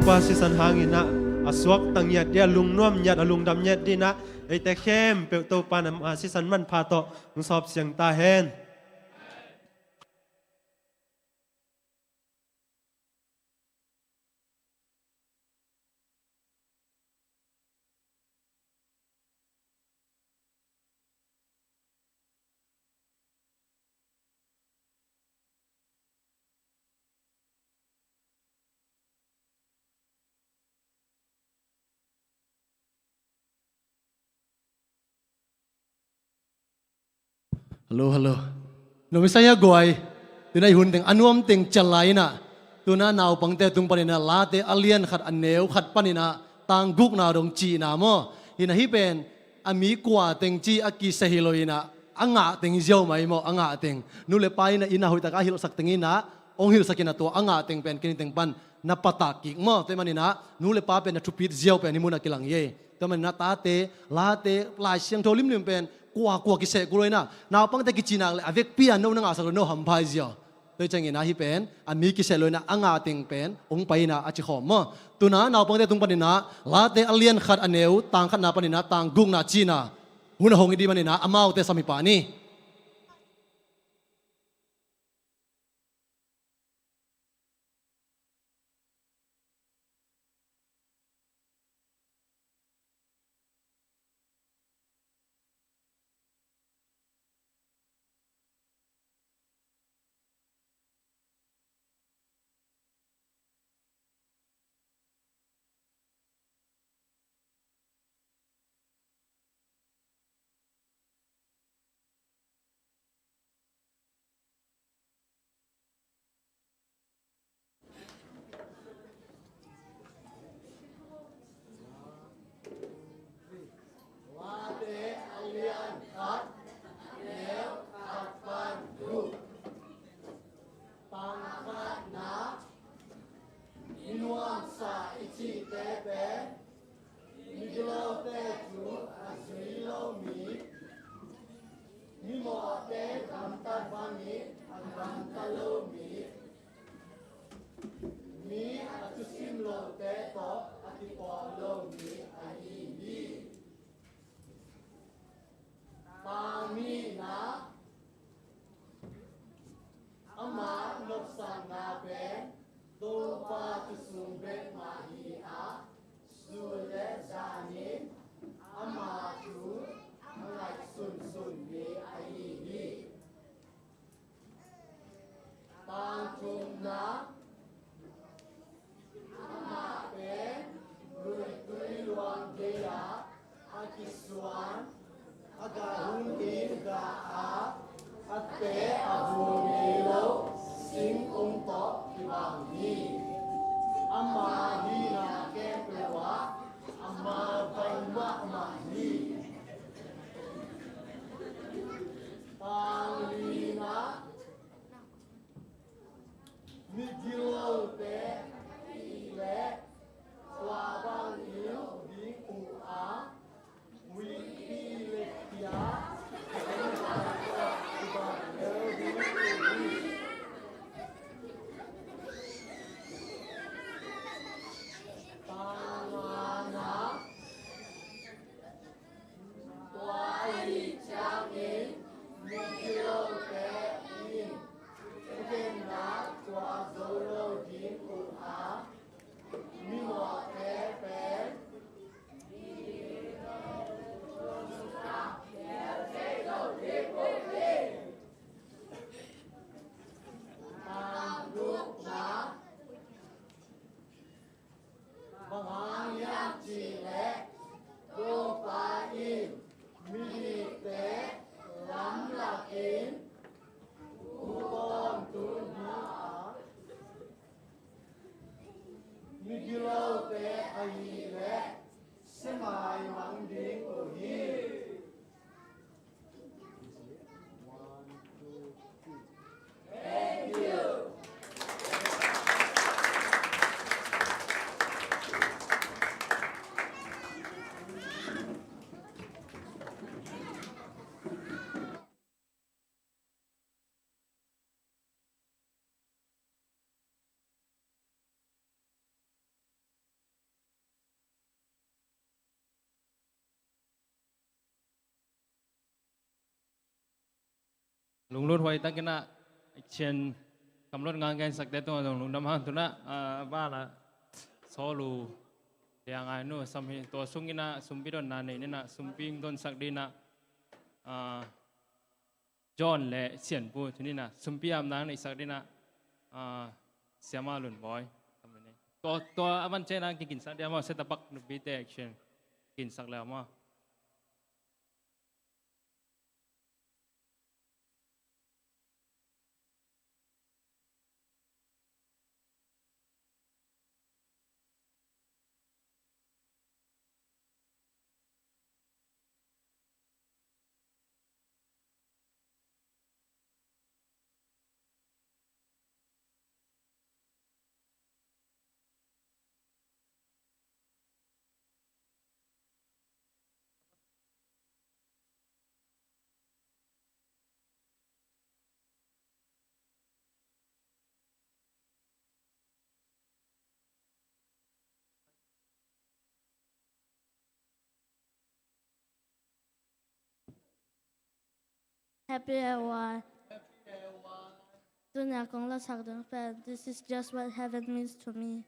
Pa sisan hangin ah a suakta ngiat ding, a lungnuam ngiat, a lungdam ngiat dingin ah eite khempeuh Topa in ama sisan manpha tawh hong sawp siang ta hen. Hallo, hallo. Nong Messiah guai. Tu-in ah i hun teng a nuam teng cial lai-in ah, tu-in ah naupangte tung panin ah Late a lian khat a neu khat panin ah tang gukna dong cihna maw? Hi-in ah hih pen a mi kua teng ci a kisia hi lo-in ah, a ngah teng hi ziau mai maw, a ngah teng. Nu le pa in ah inn ah hoihtak a hilhsak teng in ah hong hilhsak in ah tua a ngah teng pen kei ni teng pan na patak kik maw? Tua ahih manin ah nu le pa pen na thupit ziau pen hih mun ah kilang hi. Tua ahih manin ah tate, Late, Lai Siangtho limlim pen kua kua kiseh kul lo-in ah, naupangte kici nak leh a vekpi-a no na ngahsak lo, no hampha hi ziau. Tua ciangin ah hih pen a mi kiseh lo-in ah a ngah teng pen hong pai-in ah a ci khawm maw? Tu-in ah naupangte tung panin ah Late a lian khat a neu tang khatna panin ah tang gukna cihna hun a hong hi ding manin ah amaute sam hi pah ni. Late a lian khat, neu khat pan guk. Tang khatna, mi nuamsa i cihte pen migilote thu a zui lo mi, mimawhte gamtat bangin a gamta lo mi, mi a thusim lote tawh a kipawl lo mi ahi hi. Tang nihna, ama nopsakna pen Topa thu sung bek mah hi a, sun le zanin ama thu a ngaihsunsun mi ahi hi. Tang thumna, amah pen luitui luang gei-ah a kisuan, a gah hun in gah a, a te a vul ngei lo singkung tawh kibang hi. Ama hihna khempeuh ah a maban mahmah hi. Tang lina, migilote a hih leh tua bangin ding uh a, huihpi le pia Tang ngana, Lunglut huai takin ah, action kamlot ngang gen sakte tungah zong lungdam hang. Tu-in ah, ah, bala solo liang ai nu sam hi, tua sungin ah sumpi donna nei-in ah, sumpi hong donsak dingin ah, ah, John le Sian Pu, tu-in ah sumpi apna hong neisak dingin ah, ah, Siama Lun Bawi. Tua, tua a van ciangin ah kiginsak ding a maw, set a pak nupite action. Kiginsak le a maw. Happy Ewa. Tuni-a kong lotsak ding pen, this is just what heaven means to me.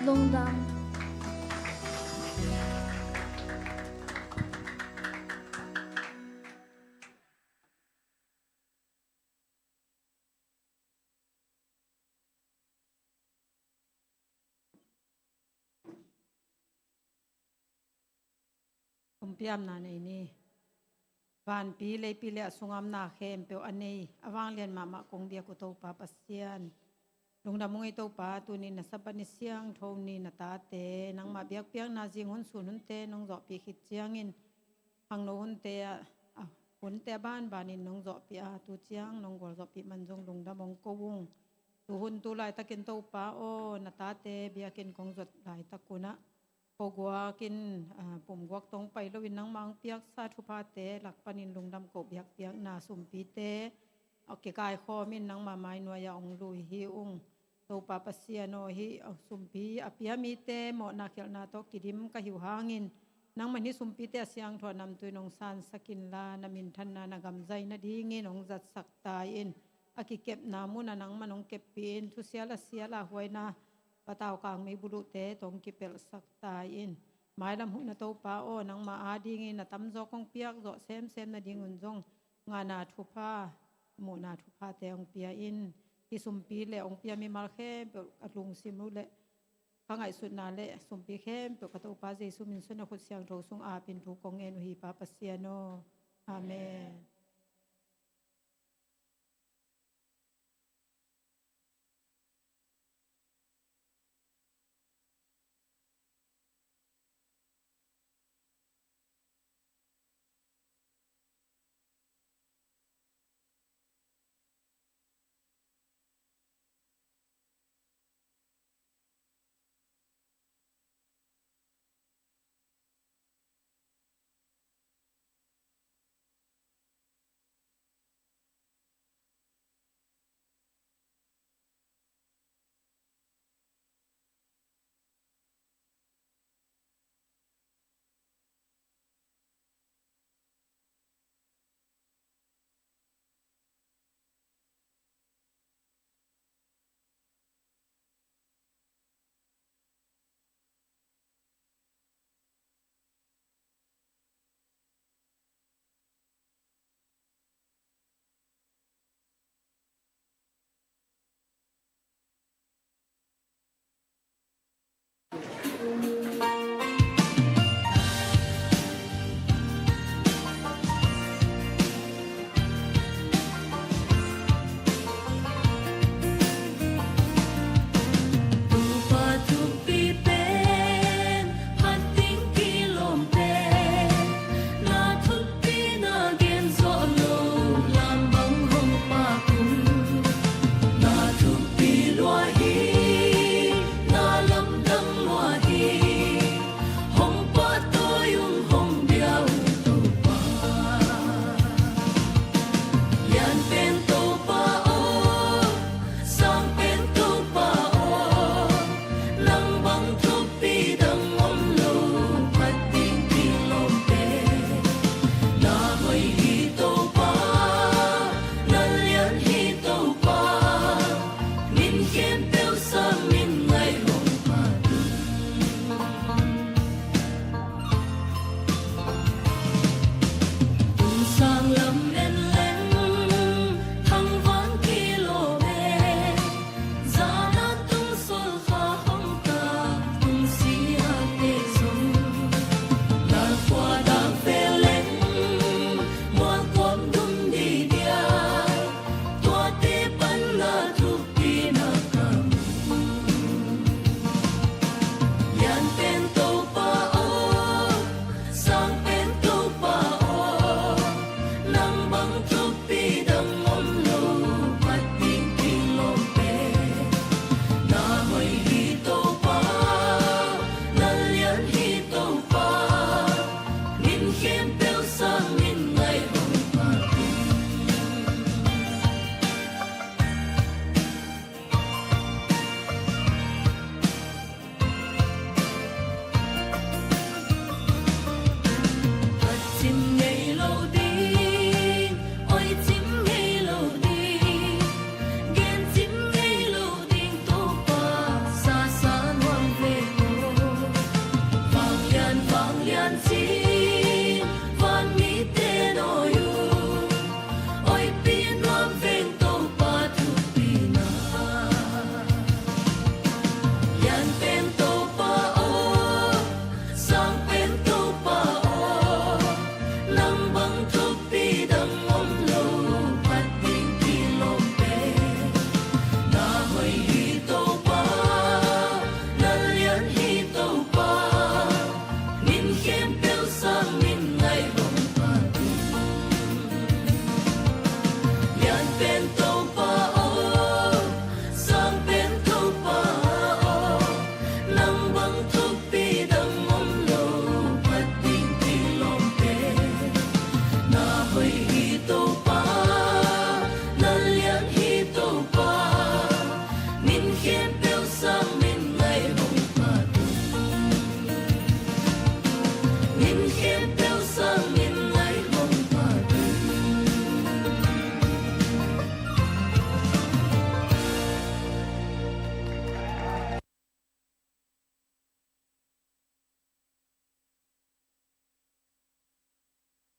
Lungdam. Kumpiamna nei ni. Vanpi leipi le a sungah omna khempeuh a nei, a vanglian mahmah kong biak uh Topa Pasian, lungdam ung ei Topa. Tuni na Sabbath ni siangtho ni, na tate nangmah biakpiakna zing hun sun hunte nong zawhpih khit ciangin, khangno hunte ah, a hunte a banbanin nong zawhpih a, tu ciang nong gualzawhpih man zong lungdam hong ko ung. Tu hun tu laitakin Topa aw, na tate biakinn kong zuat laitak unah, khuaguak in, a, pumguak tawh hong pai loin nangmah hong piaksa thuphate lak panin lungdam ko biakpiakna sumpite a kikaikhawm in nangmah mainuai-ah hong lui hi ung. Topa Pasian aw, hih, a, sumpi a pia mite mawhna khialhna tawh kidim ka hi uh hangin, nangmah in hih sumpite a siangtho a namtui nong sansak inla, na minthanna na gam zai nadingin hong zatsak ta in. A kikepna munah nangmah in hong keppih in, thusial a sial a huaina patau kang mei buluhte tawh hong kipelhsak ta in. Mailam huhna Topa aw, nangmah adingin a tamzaw kong piak zawh semsem nadingun zong ngahna thupha, muhna thuphate hong pia in. Hih sumpi le hong pia mimal khempeuh ka lungsim uh le ka ngaihsutna le sumpi khempeuh ka Topa Jesu min suang a khut siangtho sung apin thu kong ngen uh hi, Pa Pasian aw. Amen.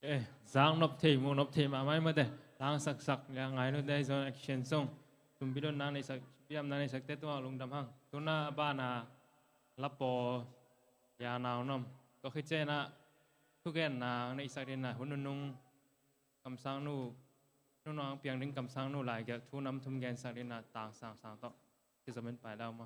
Eh, zak nop thei, mu nop thei mahmah mate. Tang saksak, lia ngai lute, zon action song. Tumpi don nang nei sak, piam nang nei sak te tua lungdam hang. Tuna bana lapo, lia nau nom. Tua khit ciangin ah, thugen nang nei sak ding ah, hun nunung, kamsang nu, nunung piang ding kamsang nu lai giak thu nam thum gen sak ding ah, tang sang sang tok. Ci zomin pai lau ma.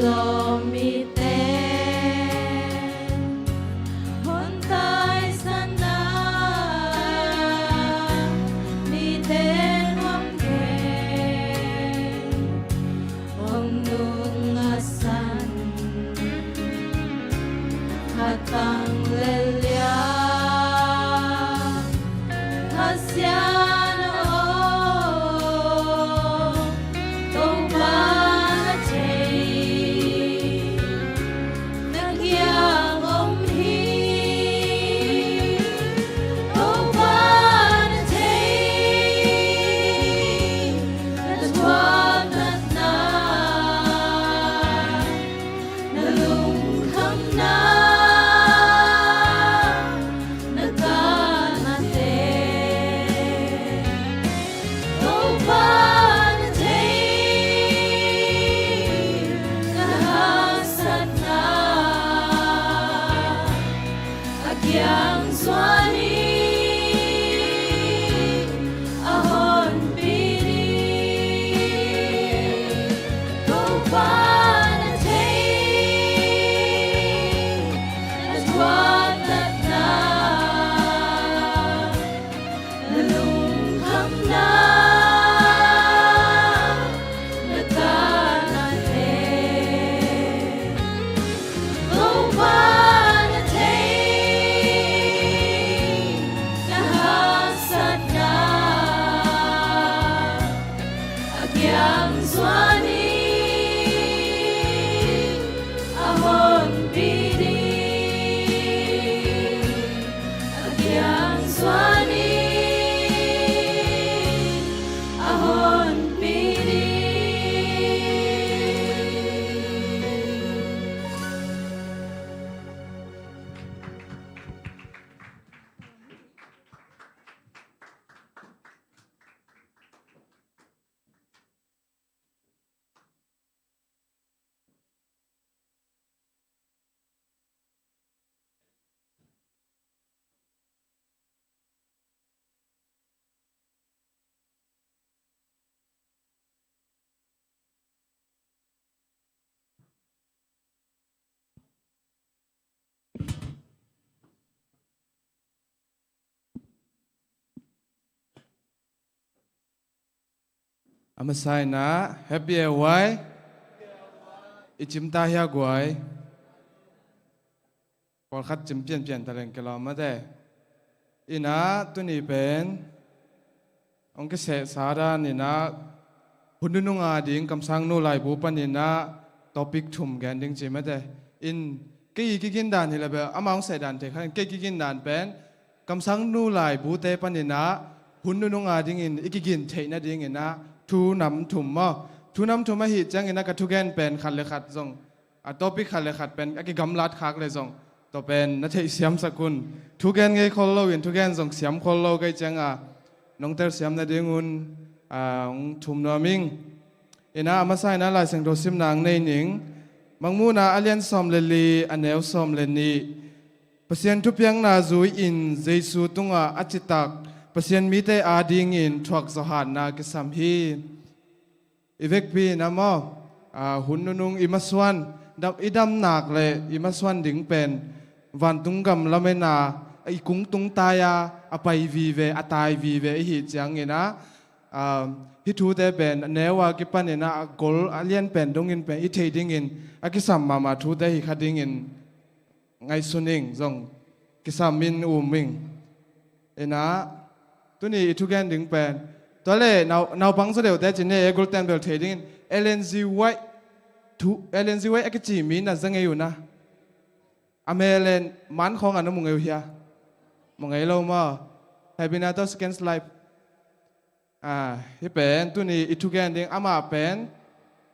Tua mite hong taisan a, mite hong thei, hong nung a san, khat bang le liang. Pasian aw, Topa na thei, na kiang om hi. Topa na thei, na thuak natna, na lungkhamna, na kanna te. Topa na thei, na haksatna a kiang zuan hi, a honpi ding. Topa na thei, na thuak natna, na lungkhamna, na kanna te. Topa na thei, na haksatna a kiang zuan hi, a honpi ding. A kiang zuan hi, a honpi ding. A masa in ah, happy e guai. I cim ta hia guai. Pawlkhat cim pianpian ta leng kilawm mate. In ah tuni pen hong kisehsa dan in ah, hun nunung a ding kamsangnu laibu panin ah topic thum gen ding ci mate. In kei i kigin dan hi le bel, amah hong seh dan thei kha in, kei kigin dan pen kamsangnu laibute panin ah hun nunung a dingin i kigin theih nadingin ah thu nam thum maw. Thu nam thum ahih ciangin ah ka thugen pen khat le khat zong, a topic khat le khat pen a kigamlat khak le zong, tua pen na theih siamsak un. Thugen ngei khol lo in thugen zong siam khol lo kei ciang a, nong telsiam nadingun, a, hong thum nuam ing. In ah a masa in ah Lai Siangtho simna hong nei ning. Mangmuhna a lian sawm le li, a neu sawm le nih. Pasian thupiakna zui-in Jesu tungah a citak Pasian mite adingin thuak zawhhatna kisam hi. I vekpi in ah maw, a, hun nunung i masuan, dam, i damnak le i masuan ding pen vantung gam lamen a, i kungtung tai a, a pai vive, a tai vive i hih ciangin ah, a, hih thute pen a neu a kipanin ah a gol a lian pen dongin pen i theih dingin a kisam mahmah thute hi kha dingin ngaihsun ing, zong kisam in um ing. In ah tuni i thugen ding pen, tua le nau, naupang zaw deuhte ci ni e, gulten bel thei dingin Ellen G. White, thu, Ellen G. White a kici mi na za ngei uh na. A mel en man khawng a na mu ngei uh hia? Mu ngei lo maw. Have another second life. A, hih pen tuni i thugen ding, amah pen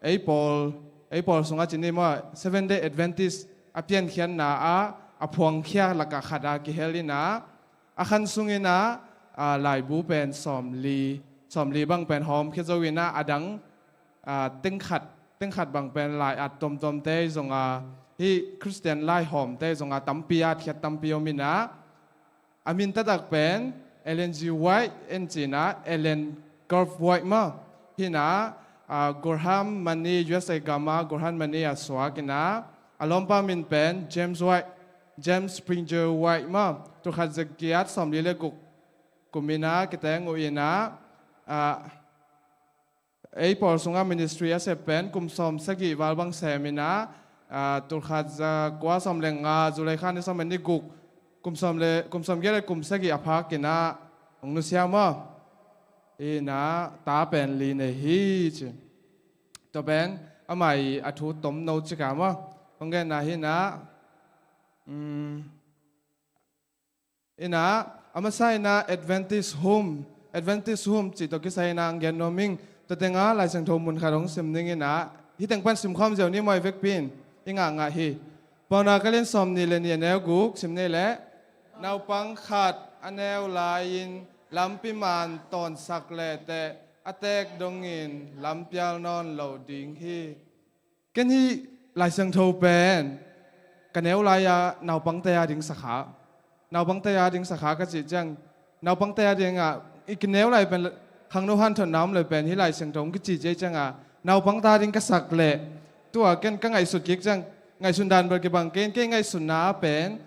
ei pawl, ei pawl sungah ci ni maw, Seventh Day Adventist a piankhiatna ah a phuangkhia lakah khat a kihel in ah, a khan sungin ah, a, laibu pen sawmli, sawmli bang pen hawmkhia zo in ah, a dang, a, teng khat, teng khat bang pen lai at tuamtuamte zong a, hih Khristian lai hawmte zong a tampi atkhiat tampi om in ah, a min taktak pen Ellen G. White en ci in ah, Ellen Gilbert White maw. Hi in ah, ah, Gorham Mani, U S A gam ah Gorham Mani ah suak in ah, a lawmpa min pen James White, James Springer White maw, tulkhat zagiat sawmli le guk kum in ah kiteng uh in ah, ah, ei pawl sungah ministry a sep pen kum sawmsagih val bang sem in ah, ah, tulkhat zakua sawm le nga, July kha ni sawm le ni guk, kum sawm le, kum sawmgiat le kum sagih a phak in ah hong nusia maw. In ah ta pen li nei hi ci. Tua pen amah i a thu tomno cik a maw, hong genna hi in ah, um, in ah, a masa in ah Adventist Home, Adventist Home cih tawh kisai in ah hong gen nuam ing. Tua teng ah Lai Siangtho mun khat hong sim ning in ah, hih teng pan simkhawm ziau ni maw, i vekpi in i ngahngah hi. Paunak a lian sawmnih le nih, a neu guk sim ni leh, naupang khat a neu lai-in lampi man tawnsak lehteh a teek dongin lampial nawn lo ding hi. Ken hih Lai Siangtho pen ka neu lai-a naupangte a ding sakha, naupangte a ding sakha ka cih ciang, naupangte a dingah i kineu lai pen khangno hanthotna om le pen hih Lai Siangtho hong kici ciai ciangah naupangte a ding ka sak leh, tua ken ka ngaihsut kik ciang, ngaihsun dan bel kibang kei in, kei ngaihsunna pen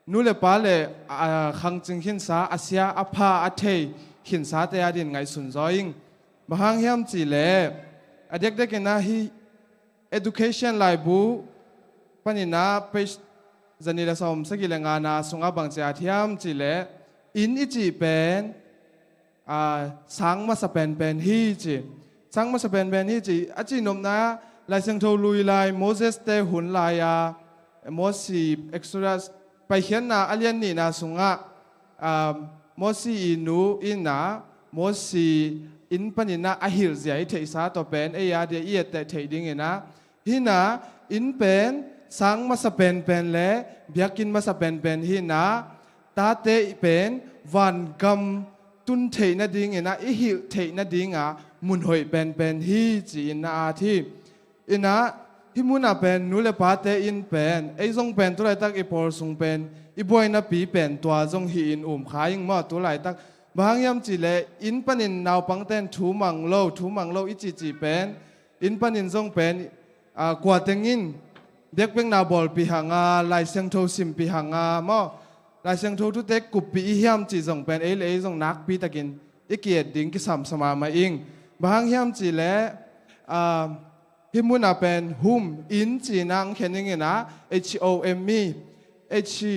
nu le pa le, a, khangcing khinsa, a sia a pha a thei khinsate a din ngaihsun zaw ing. Bang hang hiam cih leh, a diakdiak in ah hih Education laibu panin ah page zanih le sawmsagih le ngana sungah bang ci a hiam cih leh, inn i cih pen, a, sang masa penpen hi ci. Sang masa penpen hi ci. A cihnopna, Lai Siangtho lui lai, Moses te hun lai-a, Mosi, Exodus, Paikhiatna a lian nihna sungah, a, Mosi i nu in ah Mosi inn panin ah a hilh zia i theihsa tawh pen ei a dia i etteh theih ding in ah, hi in ah inn pen sang masa penpen le biakinn masa penpen hi in ah, tate pen vangam tun theih nading in ah, i hilh theih nading ah mun hoih penpen hi ci-in na at hi. In ah, hih mun ah pen nu le pate inn pen, ei zong pen tu laitak i pawl sung pen i buainapi pen tua zong hi-in um kha ing maw tu laitak. Bang hang hiam cih leh inn panin naupangte in thu mang lo, thu mang lo i cihcih pen, inn panin zong pen, a, kua teng in biakpiakna bawlpih hang a, Lai Siangtho simpih hang a maw, Lai Siangtho thute kuppih i hiam cih zong pen ei le ei zong nakpi takin i ki-et ding kisam sa mahmah ing. Bang hang hiam cih leh, a, hih mun ah pen home, inn ci-in ah hong khen ning in ah, H O M E, H,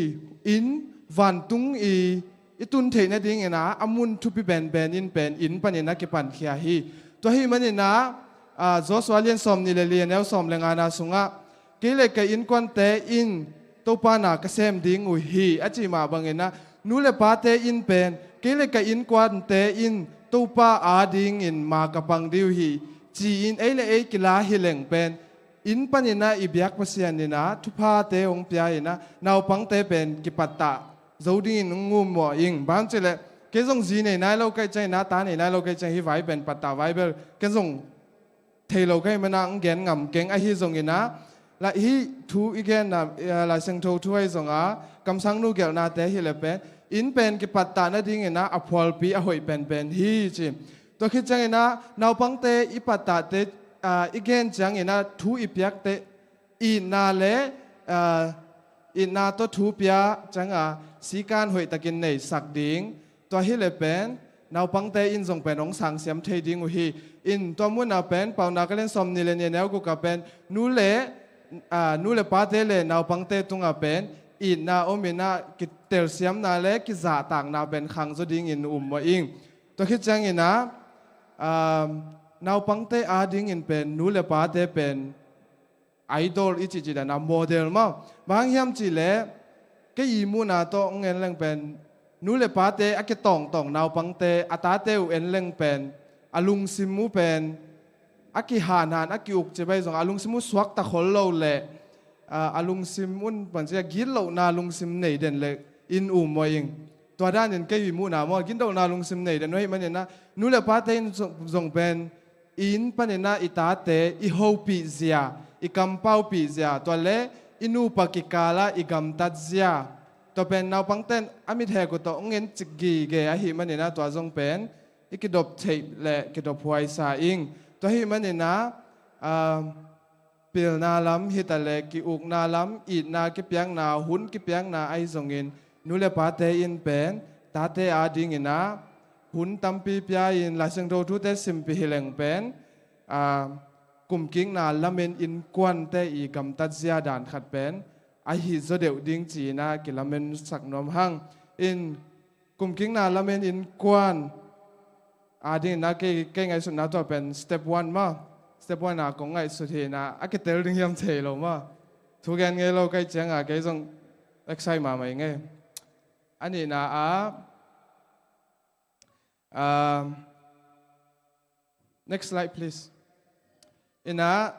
inn, vantung i, i tun theih nading in ah a mun thupi penpen in pen inn panin ah kipankhia hi. Tua ahih manin ah, a, Joshua lian sawmnih le li, a neu sawm le ngana sungah, kei le ka innkuante in Topa na ka sem ding uh hi a cih mah bangin ah, nu le pate in pen, kei le ka innkuante in Topa adingin ma ka pang ding uh hi ci-in ei le ei kila hi leng pen, inn panin ah i biak Pasian in ah thuphate hong pia in ah naupangte pen kipattah zo dingin hong um mawh ing. Bang hang cih leh, kei zong zi nei nai lo ka hih ciangin ah, ta nei nai lo ka hih ciang hih vai pen pattah vai bel ken zong thei lo ka hih manin ah hong gen ngam keng. Ahi zongin ah, la, hih thu i genna, eh, Lai Siangtho thu ahi zong a, kamsangnu gelhnate hi le pen, inn pen kipattah nadingin ah a phualpi a hoih penpen hi ci. Tua khit ciangin ah naupangte i pattahte, ah, i gen ciangin ah thu i piakte, itna le, ah, itna tawh thu pia ciangin ah sikan hoih takin neisak ding. Tua hi le pen naupangte in zong pen hong sangsiam thei ding uh hi. In tua mun ah pen Paunak a lian sawmnih le nih, a neu guk ah pen nu le, a, nu le pate le naupangte tungah pen itna om in ah kitelsiamna le kizahtakna pen khang zaw dingin um mawh ing. Tua khit ciangin ah, a, naupangte adingin pen nu le pate pen idol i cihcih dan a model maw. Bang hang hiam cih leh, kei i muhna tawh hong en leng pen, nu le pate a kitawngtawng naupangte a tate uh en leng pen, a lungsim uh pen a kihanhan, a ki-uk cip ahi zong a lungsim uh suakta khol lo leh, a, a lungsim un bangci a gitlohna lungsim nei den leh in um mawh ing. Tua danin kei i muhna maw, gitlohna lungsim nei den uh ahih manin ah, nu le pate in zong, zong pen inn panin ah i tate i hopih zia, i kampaupih zia, tua le i nupa kikal ah i gamtat zia, tua pen naupangte in a mithek uh tawh hong en cik gige ahih manin ah tua zong pen i kidop theih le kidop huai sa ing. Tua ahih manin ah, ah, pilna lam hi ta leh, ki-ukna lam, itna kipiakna, hun kipiakna ahi zongin, nu le pate in pen tate adingin ah hun tampi pia-in, Lai Siangtho thute simpih hi leng pen, ah, kumkikna lamen innkuante i gamtat zia dan khat pen ahi zaw deuh ding ci-in ah kilamensak nuam hang. In kumkikna lamen innkuan adingin ah kei, kei ngaihsutna tawh pen step one maw. Step one ah kong ngaihsut hi-in ah, a kitel ding hiam thei lo maw. Thu gen ngei lo ka hih ciangah kei zong excite mahmah ing ei. A nihna ah, um, next slide, please. In ah,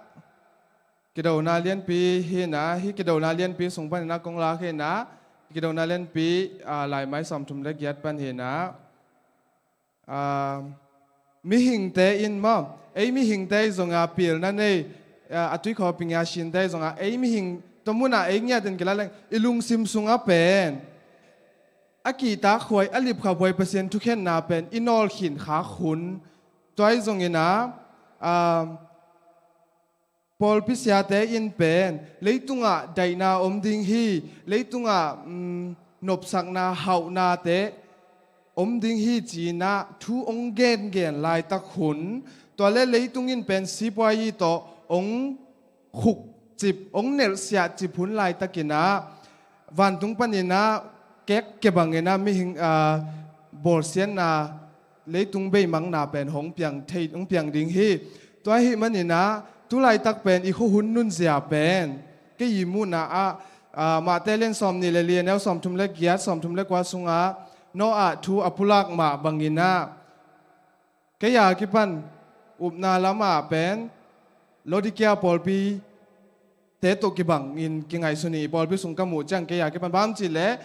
kidona lianpi hi-in ah, hih kidona lianpi sung panin ah kong lak hi-in ah, kidona lianpi, ah, Laimai sawmthum le giat pan hi-in ah, ah, mihingte in maw, ei mihingte zongah pilna nei, ah, a tuikhawpin a sinte zongah, ei mihing, tua munah ei ngiatin kilat leng, i lungsim sungah pen a kihtakhuai, a lipkhaphuai Pasian thukhenna pen i nawlkhin khak hun. Tua ahi zongin ah, ah, pawlpi siate in pen leitungah daihna om ding hi, leitungah, um, nopsakna, hauhnate om ding hi ci-in ah thu hong gengen laitak hun. Tua le leitung in pen sipuai tawh hong khukcip, hong nelhsiahcip hun laitakin ah, vantung panin ah kek kebangin ah mihing, ah, bawlsiatna, leitung beimangna pen hong piang thei, hong piang ding hi. Tua ahih manin ah tu laitak pen i khuahun nunzia pen, kei i muhna ah, ah, Mate lian sawmnih le li, a neu sawmthum le giat, sawmthum le kua sungah Noah thu a pulak mah bangin ah, kei a kipan upna lamah pen Laodikea pawlpite tawh kibangin kingaihsun hi. I pawlpi sung ka muh ciang kei a kipan, bang hang hiam cih leh,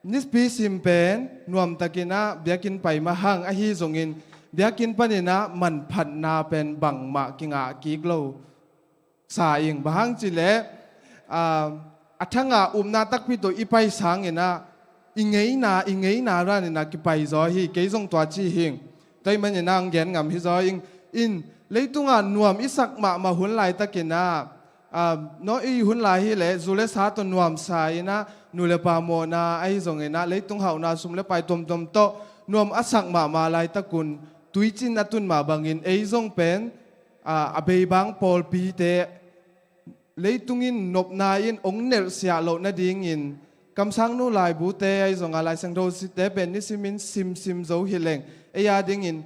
nipi sim pen nuamtakin ah biakinn pai mah hang, ahi zongin biakinn panin ah manphatna pen bangmah kingah kik lo sa ing. Bang hang hiam cih leh, ah, a thangah upna takpi tawh i pai sangin ah, i ngeina, i ngeina danin ah kipai zaw hi, kei zong tua ci hi ing. Tua ahih manin ah hong gen ngam hi zaw ing. In leitungah nuam i sak mahmah hun laitakin ah, ah, Noah hun lai hi leh zu le sa tawh nuamsa in ah, nu le pa mawhna ahi zongin ah, leitung hauhna, sum le pai tuamtuam tawh nuam a sak mahmah laitak un, tuicin a tun mah bangin ei zong pen, ah, a beibang pawlpite, leitung in nopna in hong nelhsiah loh nadingin, kamsangnu laibute ahi zongah Lai Siangtho site pen nisimin simsim zo hi leng, ei adingin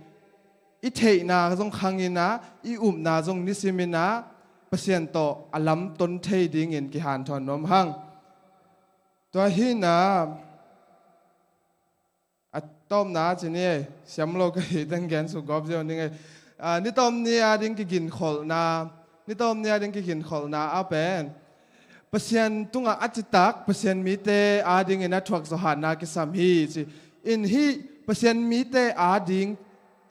i theihna zong khangin ah, i upna zong nisimin ah Pasian tawh a lamton thei dingin kihanthawn nuam hang. Tua hi-in ah, a tawpna ci ni ei, siam lo ka hih teng gen suk gawp ziau ning ei. Ah, ni tawp ni ading kiginkholhna, ni tawp ni ading kiginkholhna ah pen Pasian tungah a citak, Pasian mite adingin a thuak zawhahna kisam hi ci. In hih Pasian mite ading,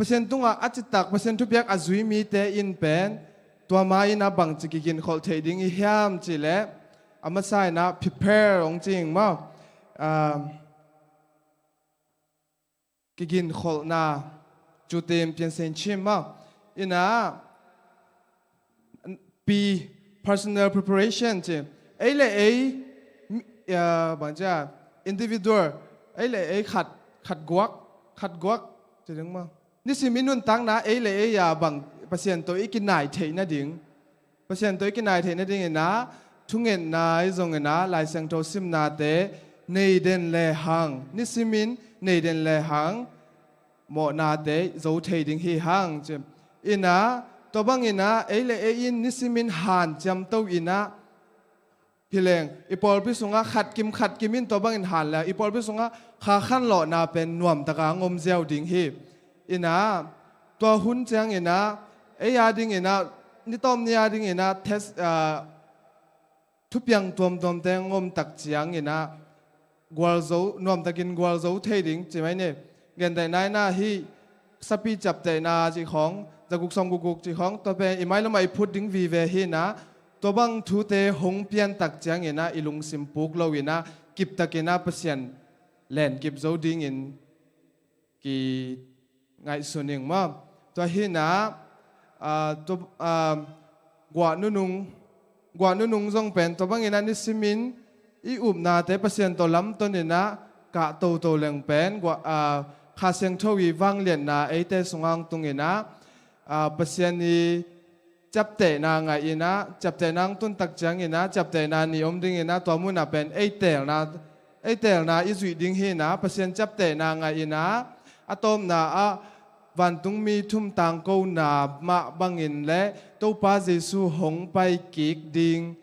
Pasian tungah a citak, Pasian thupiak a zui mite in pen tua ma-in ah bangci kiginkholh theih ding i hiam cih leh, a masa in ah prepare hong ci ing maw. Ah, kiginkholhna, 注定变成亲嘛. In ah, P, personal preparation ci. Ei le ei, mi, ah, bang ci a, individual, ei le ei khat, khat guak, khat guak ci ding maw. Nisim i nuntakna ei le ei a bang Pasian tawh i kinai theih nading, Pasian tawh i kinai theih nadingin ah, thungetna ahi zongin ah, Lai Siangtho simnate nei den lehang, nisimin nei den lehang, mawhnate zo thei ding hi hang ci. In ah, tua bangin ah, ei le ei in nisimin hanciam to in ah, hi leng, i pawlpi sungah khat kim khat kim in tua bangin han leh, i pawlpi sungah kha khanlawhna pen nuamtaka hong om ziau ding hi. In ah, tua hun ciangin ah, ei adingin ah, ni tawp ni adingin ah, test, ah, thupiang tuamtuamte hong om tak ciangin ah, gualzo, nuamtakin gualzo thei ding ci mai ni. Gentehna in ah hih sapi ciaptehna cih khawng, za guk sawm guk guk cih khawng, tua pen i mailamah i phut ding vive hi in ah, tua bang thute hong pian tak ciangin ah, i lungsim puk lo in ah, kiptakin ah Pasian lenkip zo dingin kingaihsun ing maw. Tua hi in ah, ah, tua, ah, guah nunung, guah nunung zong pen tua bangin ah nisimin i upnate Pasian tawh lamton in ah kah toto leng pen guah, ah, Kha Siangtho i vangliatna eite sungah hong tung in ah, ah, Pasian i ciaptehna ngaih in ah, ciaptehna hong tun tak ciangin ah, ciaptehna ni om dingin ah, tua munah pen ei teelna, ei teelna i zuih ding hi in ah, Pasian ciaptehna ngaih in ah, a tawpna ah vantungmi thum tangkona mah bangin le Topa Jesu hong pai kik ding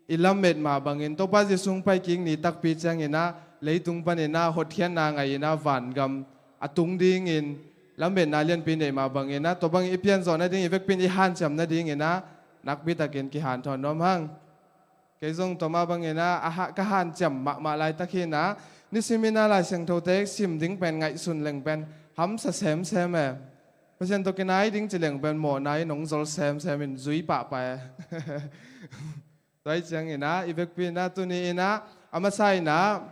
i lamet mah bangin, Topa Jesu hong pai kik ni takpi ciangin ah, leitung panin ah hotkhiatna ngaih in ah, vangam a tung dingin lametna lianpi neih mah bangin ah, tua bangin i pianzawh nading, i vekpi in i hanciam nadingin ah, nakpi takin kihanthawn nuam hang. Kei zong tua mah bangin ah, a ha-, ka hanciam mahmah laitak hi in ah, nisimin ah Lai Siangthote sim ding pen ngaihsun leng pen hamsa semsem e. Pasian tawh kinai ding ci leng pen mawhna in hong zol semsem in zui pahpah e. Tua hi ciangin ah, i vekpi in ah, tuni in ah, a masa in ah,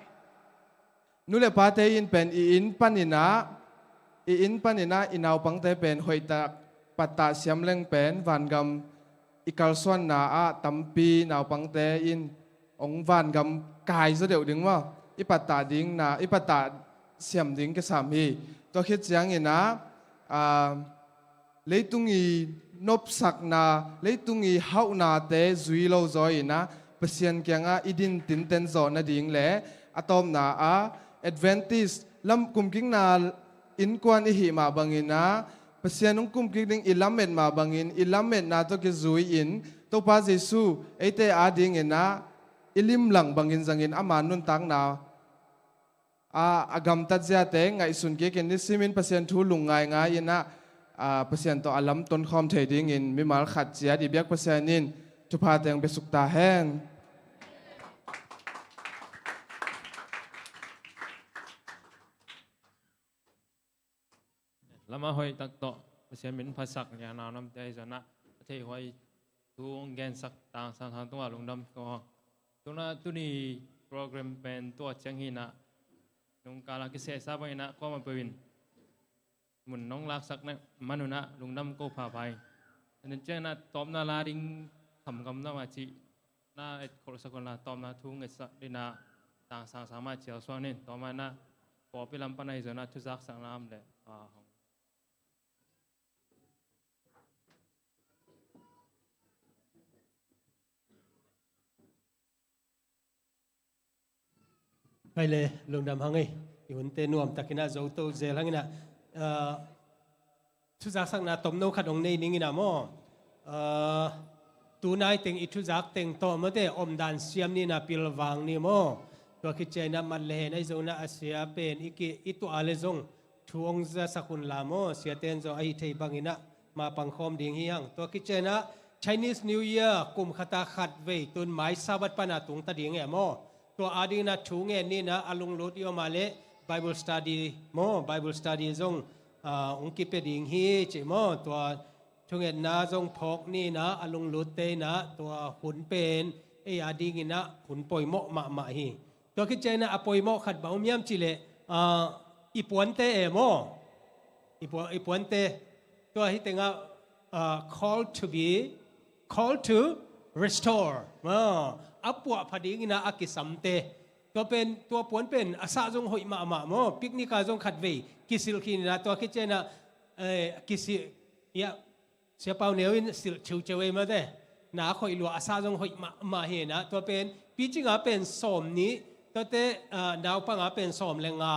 nu le pate in pen i inn panin ah, i inn panin ah, i naupangte pen hoihtak pattah siam leng pen, vangam i kalsuanna ah tampi naupangte in hong vangam kai zaw deuh ding maw. I pattah dingna, i pattah siam ding kisam hi. Tua khit ciangin ah, ah, leitung i nopsakna, leitung i hauhnate zui lo zaw in ah, Pasian kiangah i din tinten zawh nading le, a tawpna ah Adventist lam kumkikna innkuan i hih mah bangin ah, Pasian hong kumkik ding i lamet mah bangin, i lametna tawh kizui in, Topa Jesu eite adingin ah, i limlang bangin zangin ama nuntakna a, a gamtat ziate ngaihsun kikin, nisimin Pasian thu lungngaingai in ah, a, Pasian tawh a lamton khawm thei dingin mimal khat ciat i biak Pasian in thupha teng pia suk ta hen. Lamah hoih tak tawh Pasian min phatsak lianau namte ahi zongin ah, a thei huai thu hong gensak tangsan sang tungah lungdam ko. Tuna tuni program pen tua ciang hi in ah, nungkal a kisehsa bangin ah kuamah peuh in mun nong laksak na man un ah lungdam ko phaphai. Anin ciang in ah tawpna la ding khamkam na mah cih na et kholhsak un la, tawpna thu ngetsak ding in ah tangsan sang mah cial suak ning. Tua mah in ah pawlpi lam pan ahi zongin ah thuzaksakna om leh, a, hong Hai le, lungdam hang ei. I hunte nuamtakin ah zo to zel hang in ah, ah, thuzaksakna tomno khat hong nei ning in ah maw. Ah, tunai teng i thuzak teng tawh mawte omdan siam ni in ah pilvang ni maw. Tua khit ciang in ah mat le hen ahi zongin ah a sia pen i ki, i tuah le zong thu hong zasak un la maw, siate in zong ahi thei bangin ah mapang khawm ding hi hang. Tua khit ciang in ah Chinese New Year kum khat a khat vei tun mai Sabbath pan a tung ta ding e maw. Tua adingin ah thu ngen ni in ah a lunglut i om a leh Bible study maw, Bible study zong, ah, hong kipia ding hi ci maw. Tua thungetna zong phawk ni in ah a lunglutte in ah tua hun pen ei adingin ah hun poimawh mahmah hi. Tua khit ciang in ah a poimawh khat bang om hiam cih leh, ah, i puante e maw. I pua-, i puante. Tua hi tengah, ah, call to be, call to restore. Ah, a puahpha dingin ah a kisamte. Tua pen, tua puan pen a sah zong hoih mahmah maw. Picnic ah zong khat vei kisilh khin in ah, tua khit ciang in ah, eh, kisilh, ya, Sia Pau Neu in silh ciuciu ei mawte. Na a khoih lua a sah zong hoih mahmah hi in ah, tua pen picing a pen sawm nih, tuate, ah, naupang a pen sawm le nga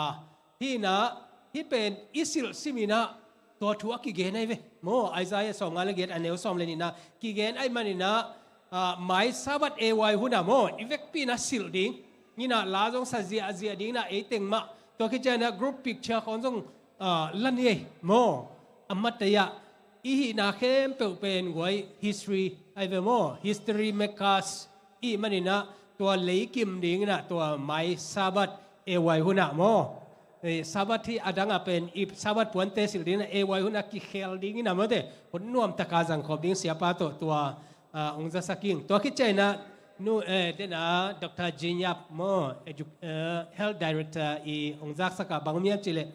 hi in ah, hih pen i silh sim in ah tua thu a kigen ahi ve. Maw, Isaiah sawm nga le giat a neu sawm le nihna kigen ahih manin ah, ah, mai Sabbath A Y hun ah maw, i vekpi in ah silh ding. Ni in ah la zong sa ziahziah ding in ah ei teng mah. Tua khit ciang in ah group picture khawng zong, ah, la ni ei maw. A matei ah i hihna khempeuh pen guai history ahi ve maw. History makers i hih manin ah tua leikim dingin ah tua mai Sabbath A Y hun ah maw. Eh, Sabbath hi a dang ah pen i Sabbath puante silh dingin ah A Y hun ah kikhel dingin ah mawte. Hun nuamtaka zangkhawm ding siapa tawh tua, ah, hong zasak ing. Tua khit ciang in ah nu, eh, den a Doctor Jin Yap maw, edu-, eh, Health Director i hong zaksak ah bang om hiam cih leh,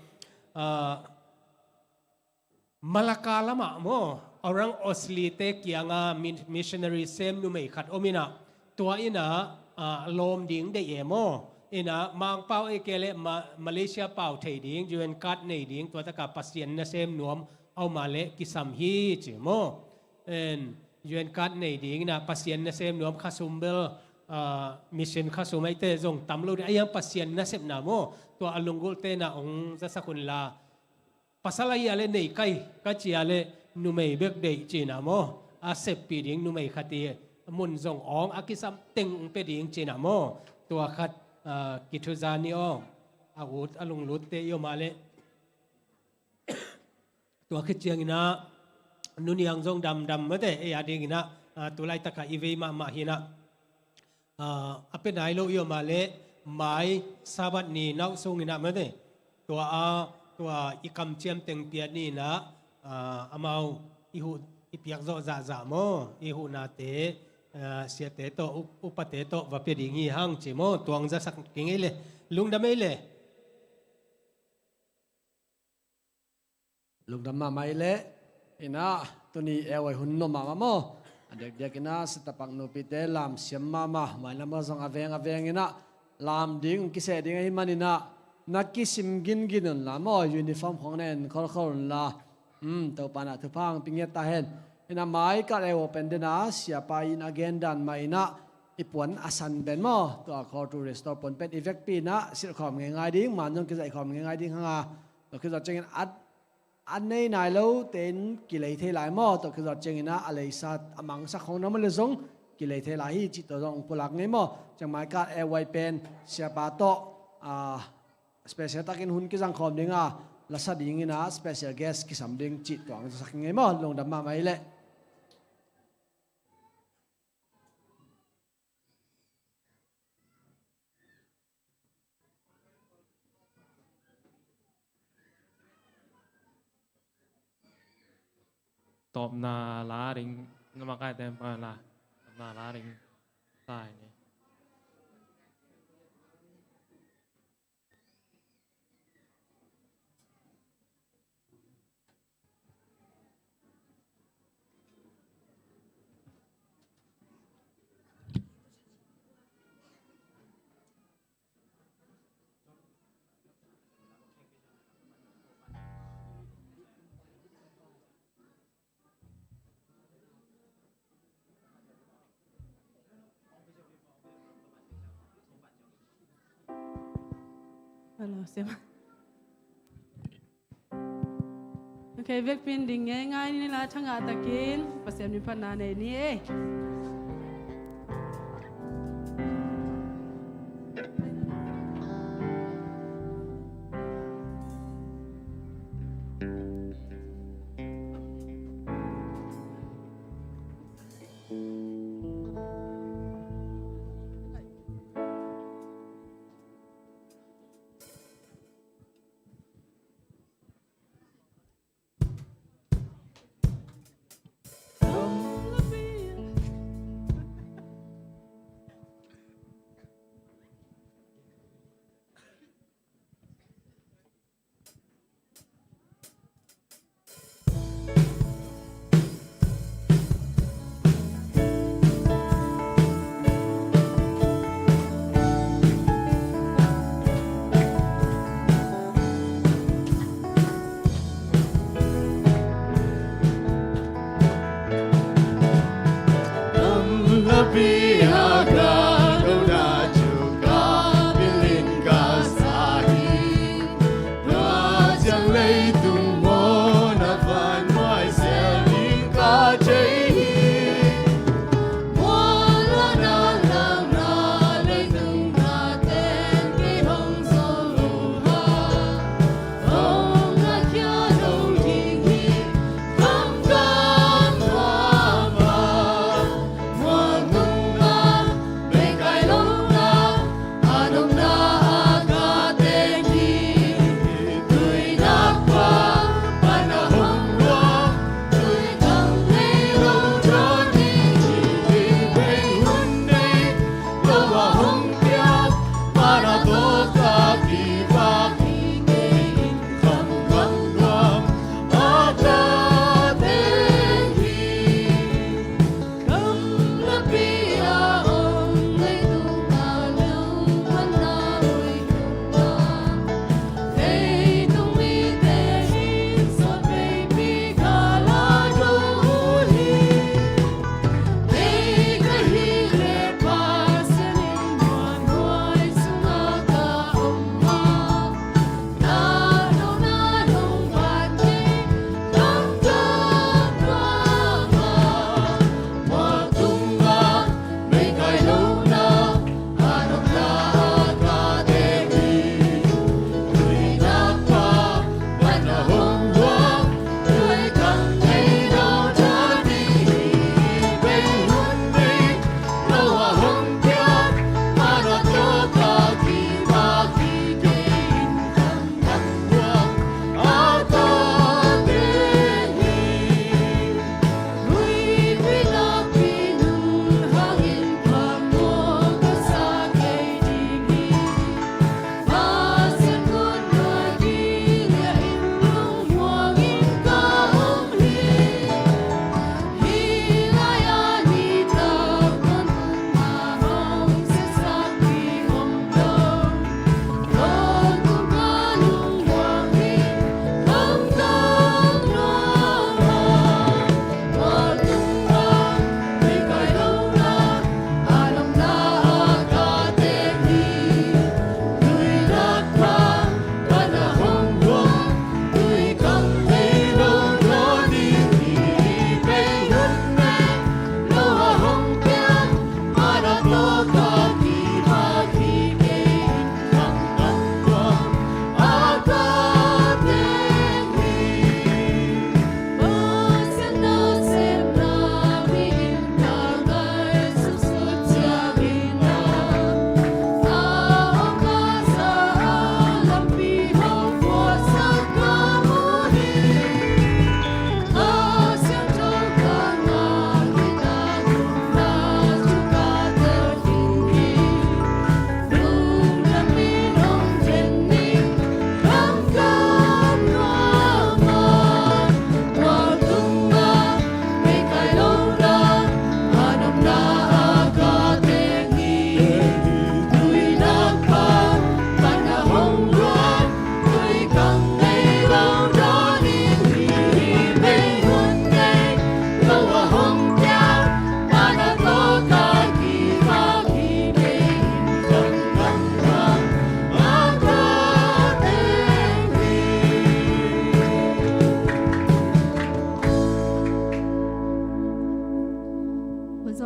ah, Malacca lamah maw, Orang Ashley te kianga mi-, missionary sem numei khat om inah, tua inah, ah, lawm ding deih e maw. Inah Mangpau ei kei leh Ma-, Malaysia pau thei ding, U N card nei ding, tua taka Pasian nasem nuam a om a leh kisam hi ci maw. En, U N card nei ding inah Pasian nasem nuam khasum bel, ah, mission khasum aite zong tam lo ding. Ahi hang Pasian nasepna maw, tua a lunggulhte inah hong zasak unla. Pasal ahi a leh nei kai, ka ci a leh numei bek deih ci inah maw. A seppih ding numei khat i mun zong awng a kisam teng hong pia ding ci inah maw. Tua khat, ah, kithuza ni aw. A ut a lunglutte i om a leh. Tua khit ciang inah, Nu Niang zong damdam mate, ei a ding inah, ah, tu laitak a i vei mahmah hi inah. Ah, a pia nai lo i om a leh, mai Sabbath ni nau sung inah mate. Tua a, tua i kamciam teng pia ni inah, ah, amau i huh, i piak zawh zahzah maw, i huhnate, ah, siate tawh, up-, upate tawh va pia ding hi hang ci maw, tua hong zasak kei ngei leh, lungdam ei leh. Lungdam mahmah ei leh, inah, tuni A Y hun nuam mahmah maw. A diakdiak inah, sitapak nupite lamsiam mahmah, mailam ah zong a veng a veng inah, lam ding, kiseh ding ahih man inah, na kisim gingin unla maw, uniform khawng na en khawlkhawl unla. Hmm, Topa inah thupha hong pia ngiat ta hen. Inah mai kal e uh pen den a, siapa in a gen dan mah inah, i puan a san pen maw, tua call to restore puan pen i vekpi inah, silh khawm ngeingai ding, man zong kizaih khawm ngeingai ding hang a, tua khit zawh ciangin a, a nei nai lote in kilei thei lai maw, tua khit zawh ciangin ah a leisa a mangsak khawng na om leh zong kilei thei lai hi cih tua zong pulak ngei maw. Ciang mai kal A Y pen siapa tawh, ah, special takin hun kizang khawm ding a, lasa ding inah special guest kisam ding cih tua hong zasak ngei maw, lungdam mahmah ei leh. Tawpna la ding, na makaite pang la, tawpna la ding, tai ni. Hello, Sema. Ok, vekpi in ding ngeingai ni la, thangah takin Pasian min phatna nei ni ei.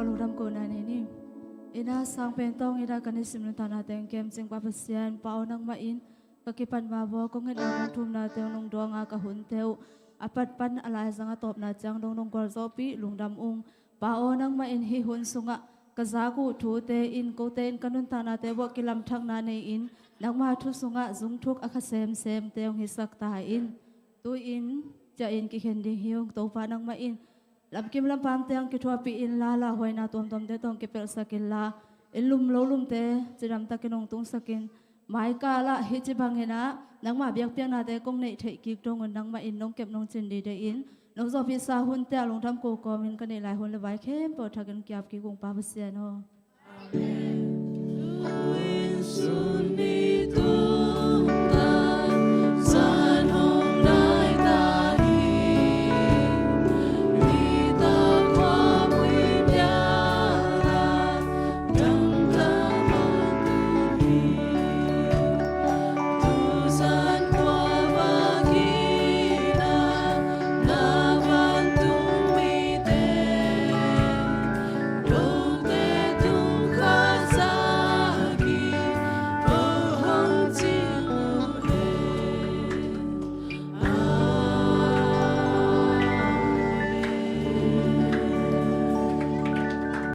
Lungdam kohna nei ni. Ina sangpen tawng ina kan i sim nuntakna teng kem cing Pa Pasian, Pa aw nangmah in ka kipan ma vaw kong ngetna kong thumna teng nung duanga ka hunte uh a patpan a laizang a tawpna ciang dong nung gualzawhpih lungdam ung. Pa aw nangmah in hih hun sungah ka zak uh thute in kote in ka nuntaknate buah kilamthakna nei-in nangma thu sungah zungthuk a kha semsemte hong hisak ta in. Tu-in ciah in kikhen ding hi ung. Topa nangmah in lamkim lampam teng kithuahpih in lala huaina tuamtuamte tawng kipelhsak inla in lum lo lumte cidamtakin hong tungsakin maikalah hih ci bangin ah nangmah biakpiaknate kong neih theih kik dong un nangmah in nong kep nong cin dide in nong zawhpihsa hunte ah lungdam ko kawmin ka neih lai hun le vai khempeuh thakin kiap kik ung Pa Pasian aw.